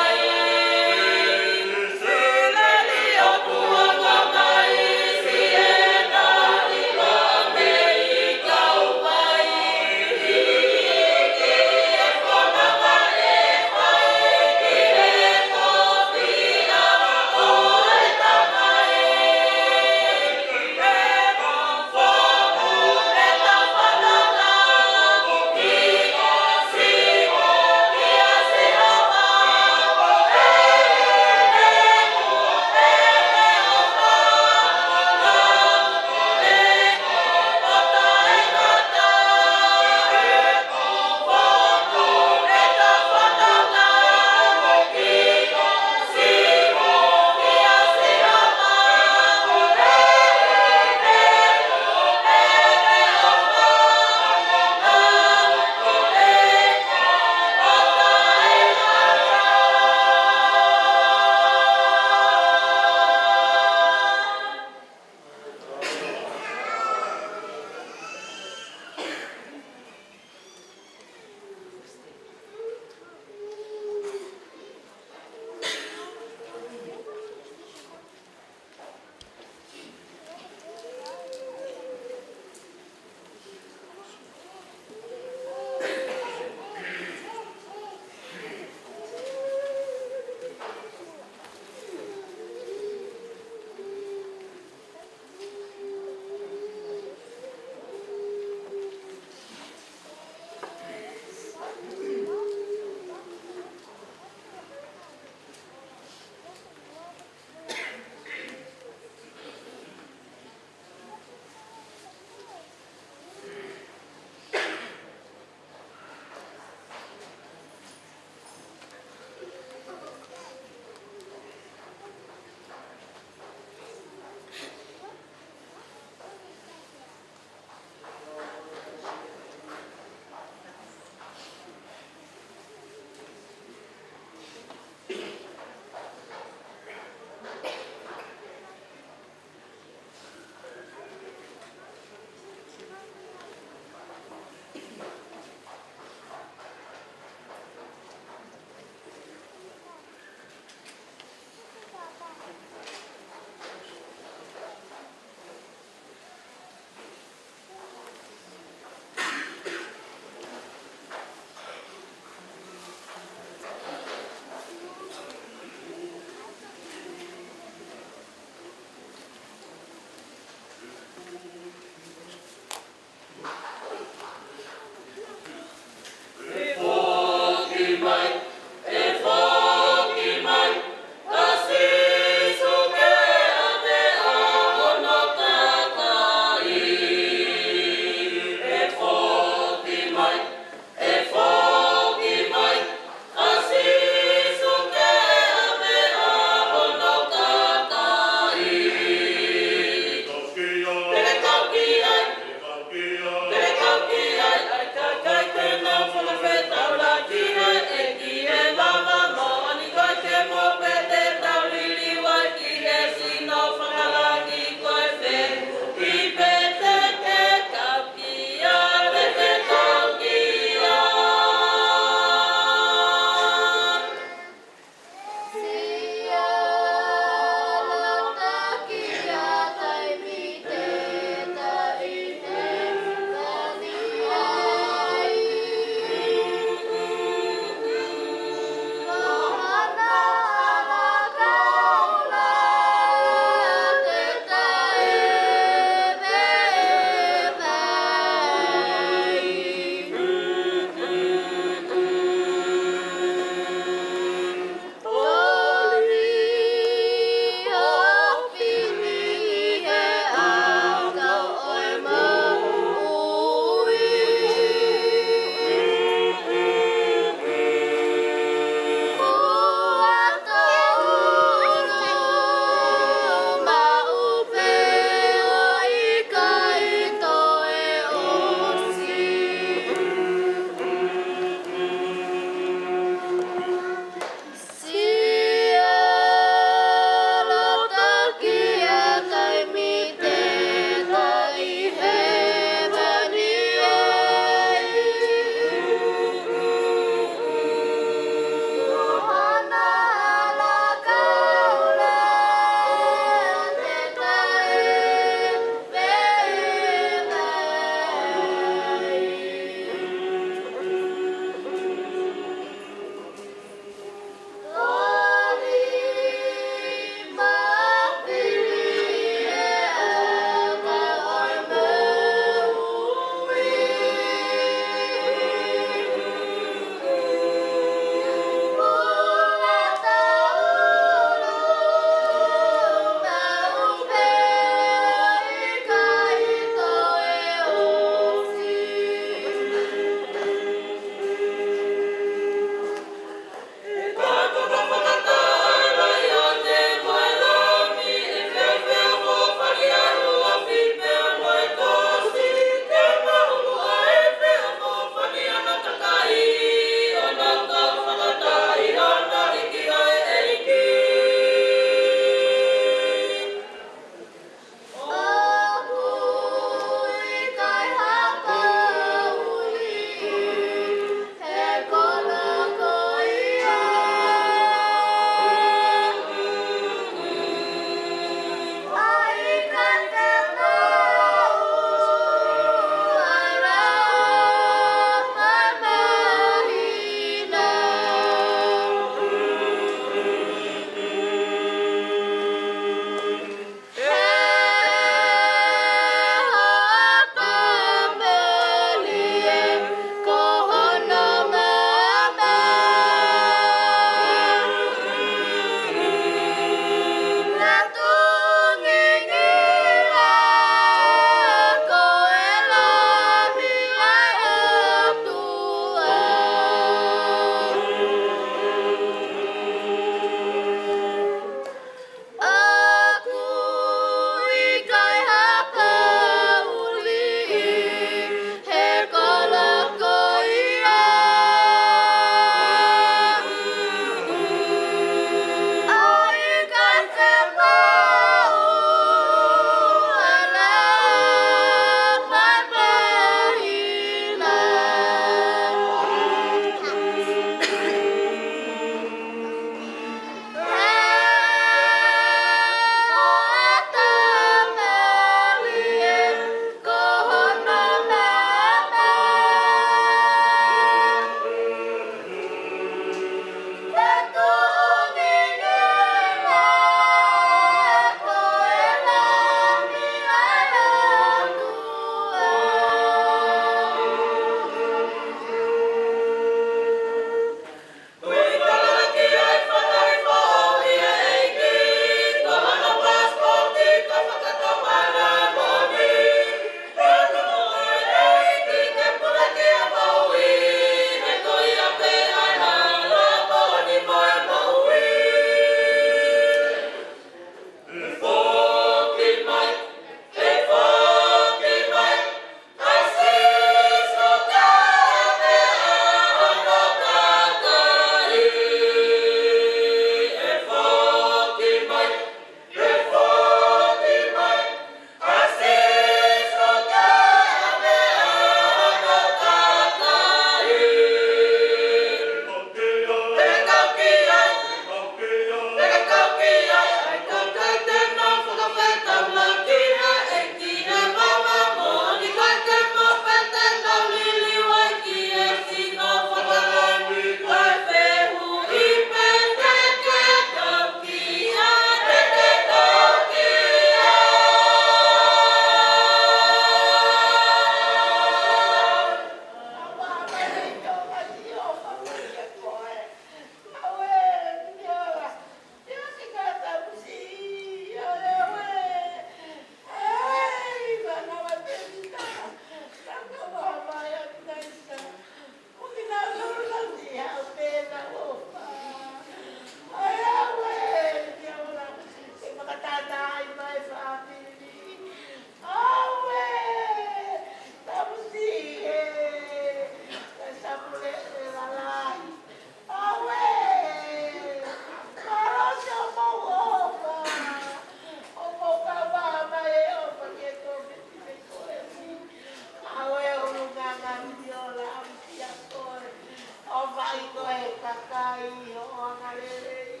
ʻo angalelei,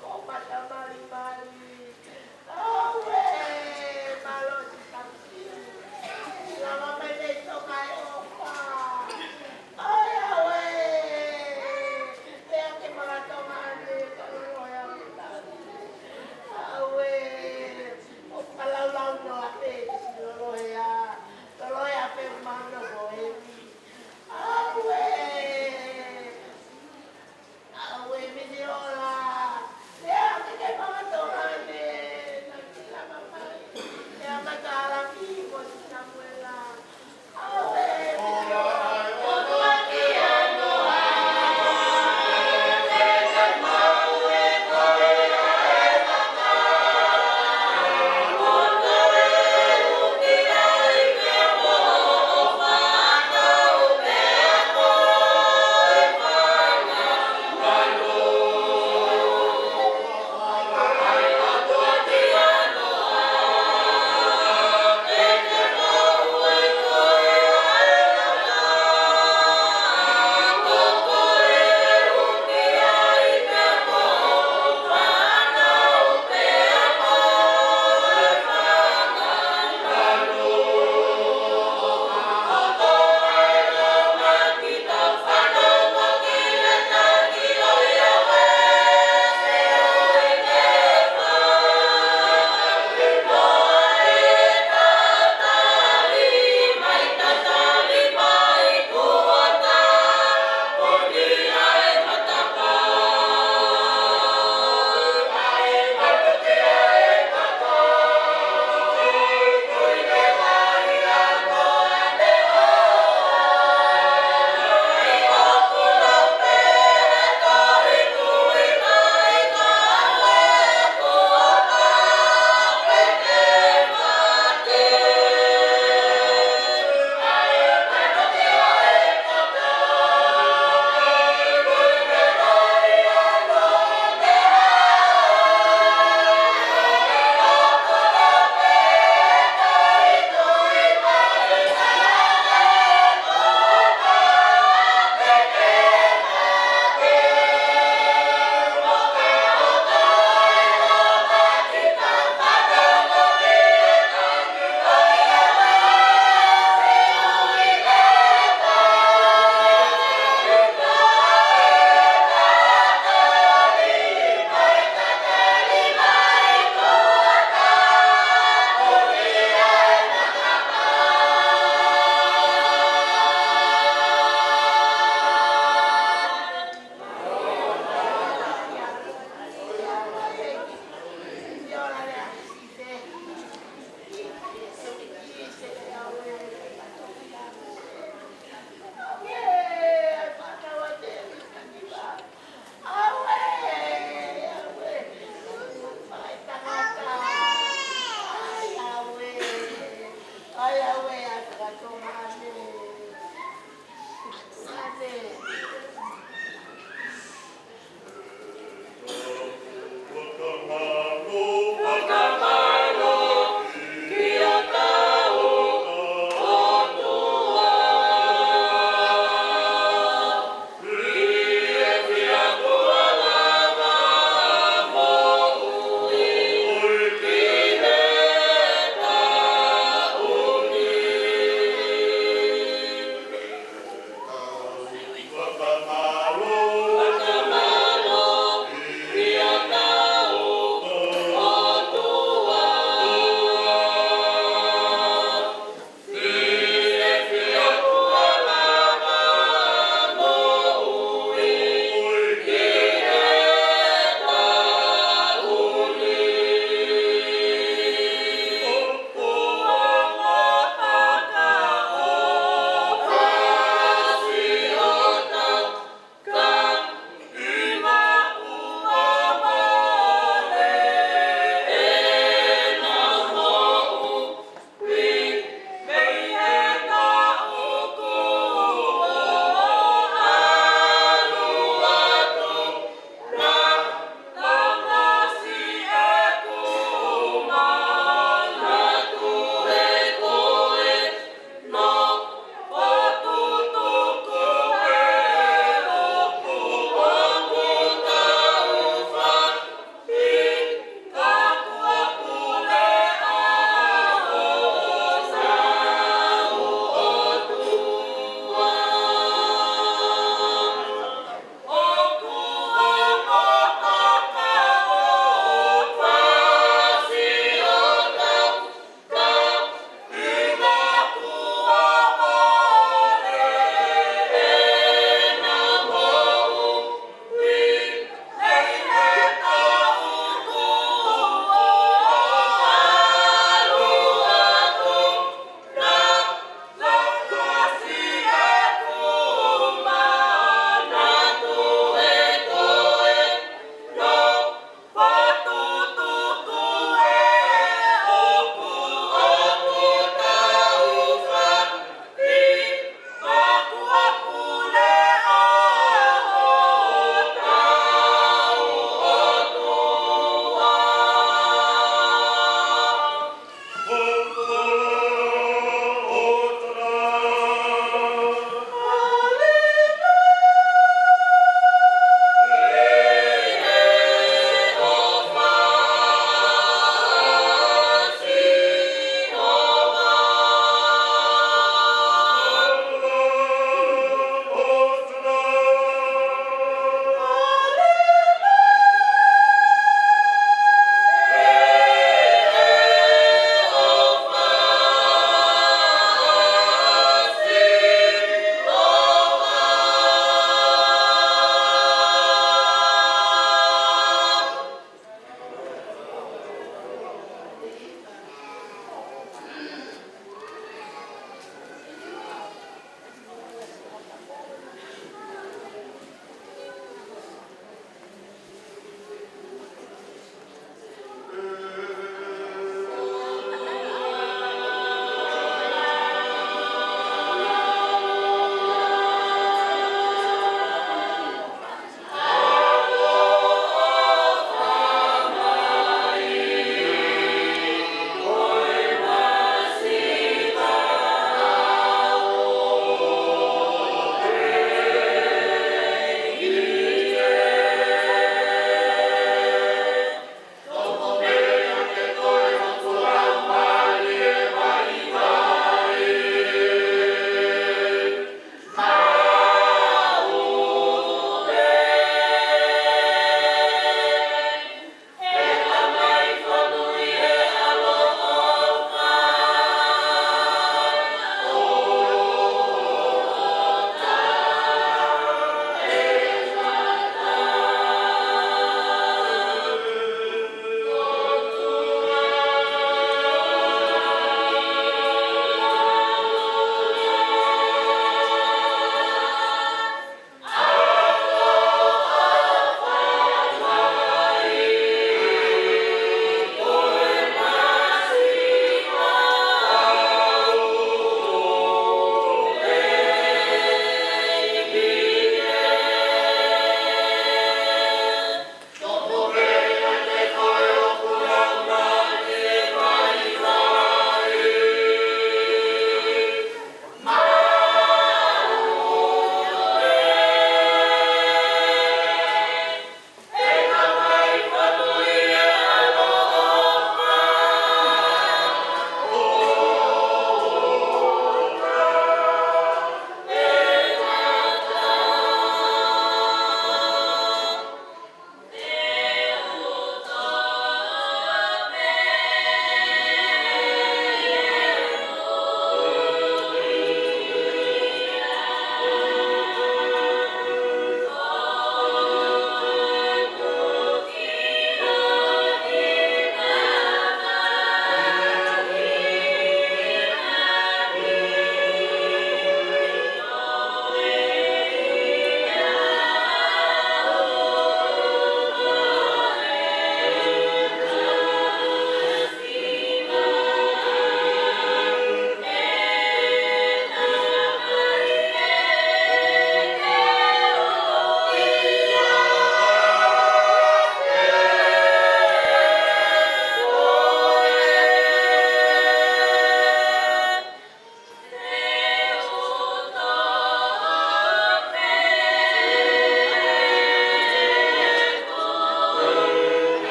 ko mata malimali. Auē, mālō Sīsū. Lava mai mei Tonga ʻe ʻofa. Ai, auē. Pea ke maka Tonga ane, ka lolohe ʻa Mita. Auē. ʻO kalaulau no ape, lolohe ʻa. Lolohe ʻa pe mano ko e. Auē. Auē, misi ola. Lea ke ke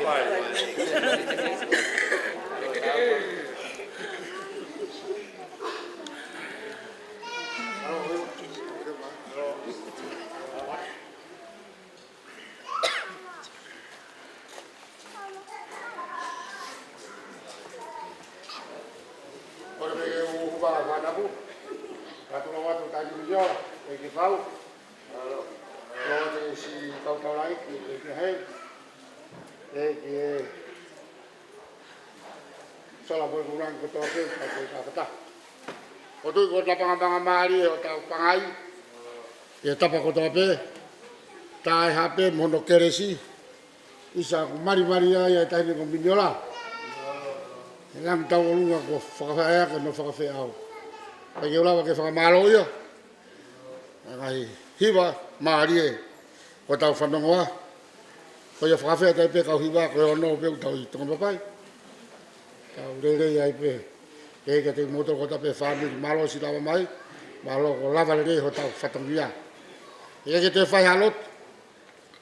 Kole pē ke u hupa fanapu. Ka tuʻu atu taimi ni ʻo, ʻEiki Fau. Tuʻu atu e si kautau lahi, ʻEiki Hei. ʻEiki e Sola mo e kūlangi kotoa pē, ka ko e ka fata. ʻOku tui ko e napangamanga mālie ʻo tau pangai ʻi he tapa kotoa pē. Taʻe hā pē mo hono kelesi. ʻIsa ʻoku malimali ai ʻa e taʻahine ko Miniola. ʻE langi tauʻolunga kuo fakafeʻao ʻaki hono fakafeʻao. Pea ke u lava ke fakamālōʻia ʻa e ngaahi hiva mālie kuo tau fanongoa. Ko ia fakafetaʻi pē kau hiva, ko e ono pē ʻoku tau ʻi Tonga Papai. Tau lelei ai pē. Pehē kiate kimoutolu kotoa pē fāmili, mālō siʻi lava mai. Mālō kuo lava lelei hotau fatongia. ʻIkai ke toe fai ha lotu.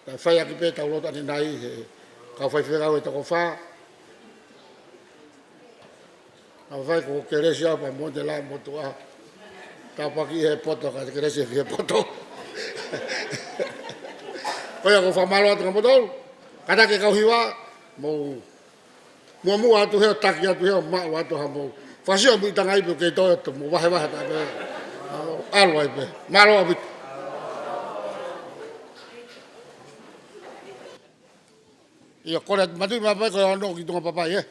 Kae fai ʻaki pē ʻetau lotu ʻanenai he kau faifekau ʻe toko fā. Ka fai ko e kelesi au pea mo e tela mo tuʻa. Tāpuaki he poto, ka kelesi he poto. Ko ia ʻoku ou fakamālō atu kia moutolu. Kātaki e kau hiva, mou muʻomuʻa atu he ʻo taki atu he ʻo maʻu atu ha mou. Fakasio mui tangai pē ke toe atu mou vahevahe atu pē. ʻAlu ai pē. Mālō ʻaupito. ʻIo, kole atu Matuʻi Mapai ko e ono ki Tonga Papai, ē.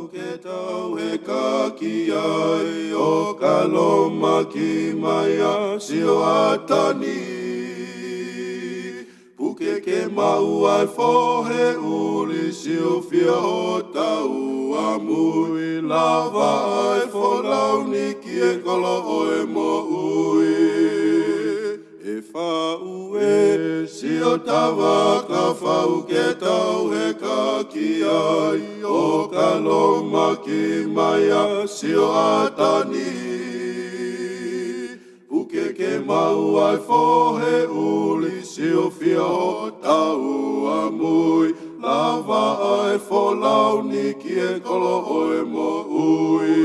Ke tau heka ki ai ʻo ka lōmaki mai ʻa Sioatani. Puke ke maʻu ʻa e fohe ʻuli, siofia hotau ʻamui, lava ʻa e folau ni ki he kolo ʻo e moʻui. ʻE faʻu ʻe Siotava ka fau ke tau heka ki ai ʻo ka lōmaki mai ʻa Sioatani. Puke ke maʻu ʻa e fohe ʻuli, siofia hotau ʻamui, lava ʻa e folau ni ki he kolo ʻo e moʻui.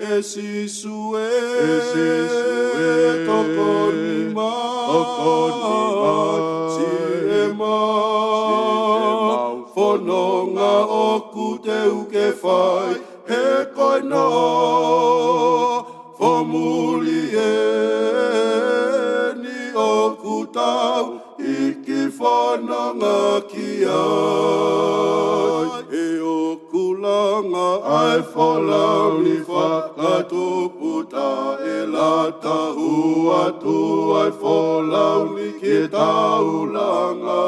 ʻE Sīsū ē, ʻe Sīsū ē, tokoni mai, tokoni mai, siʻemau, siʻemau fononga ʻoku teu ke fai, he ko e nofo muli eni ʻoku tau iiki fononga ki ai. ʻE ʻoku langa ʻa e folau ni fakatupu, taʻelata atu ʻa e folau ni ke tau langa.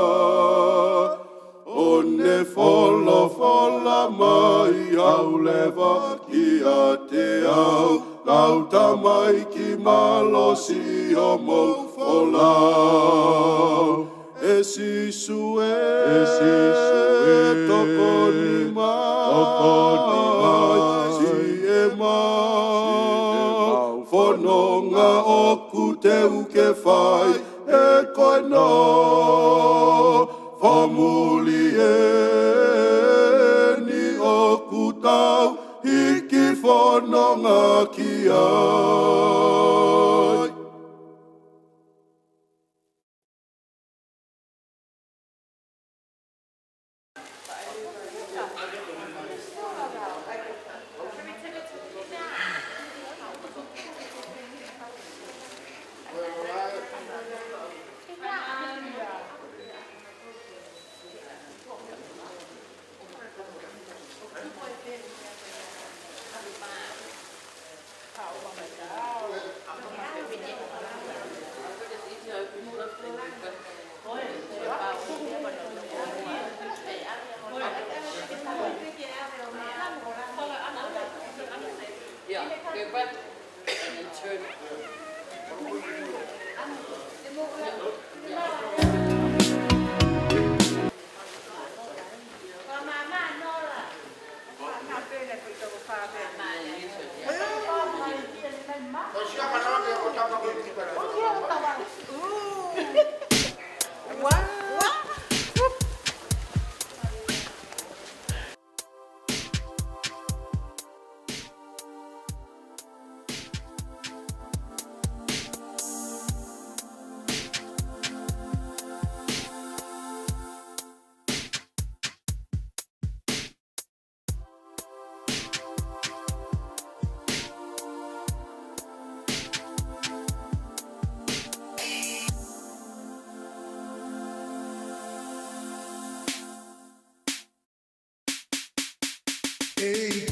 ʻO ne folofola mai, ʻalu leva kiate au, kau tamaiki malosi ʻo mou folau. ʻE Sīsū ē, ʻe Sīsū ē, tokoni Mai, siʻemau fononga ʻoku teu ke fai, ʻe ko e nofo muli eni ʻoku tau hiki fononga ki ai. Yeah, go back and then turn. Ei,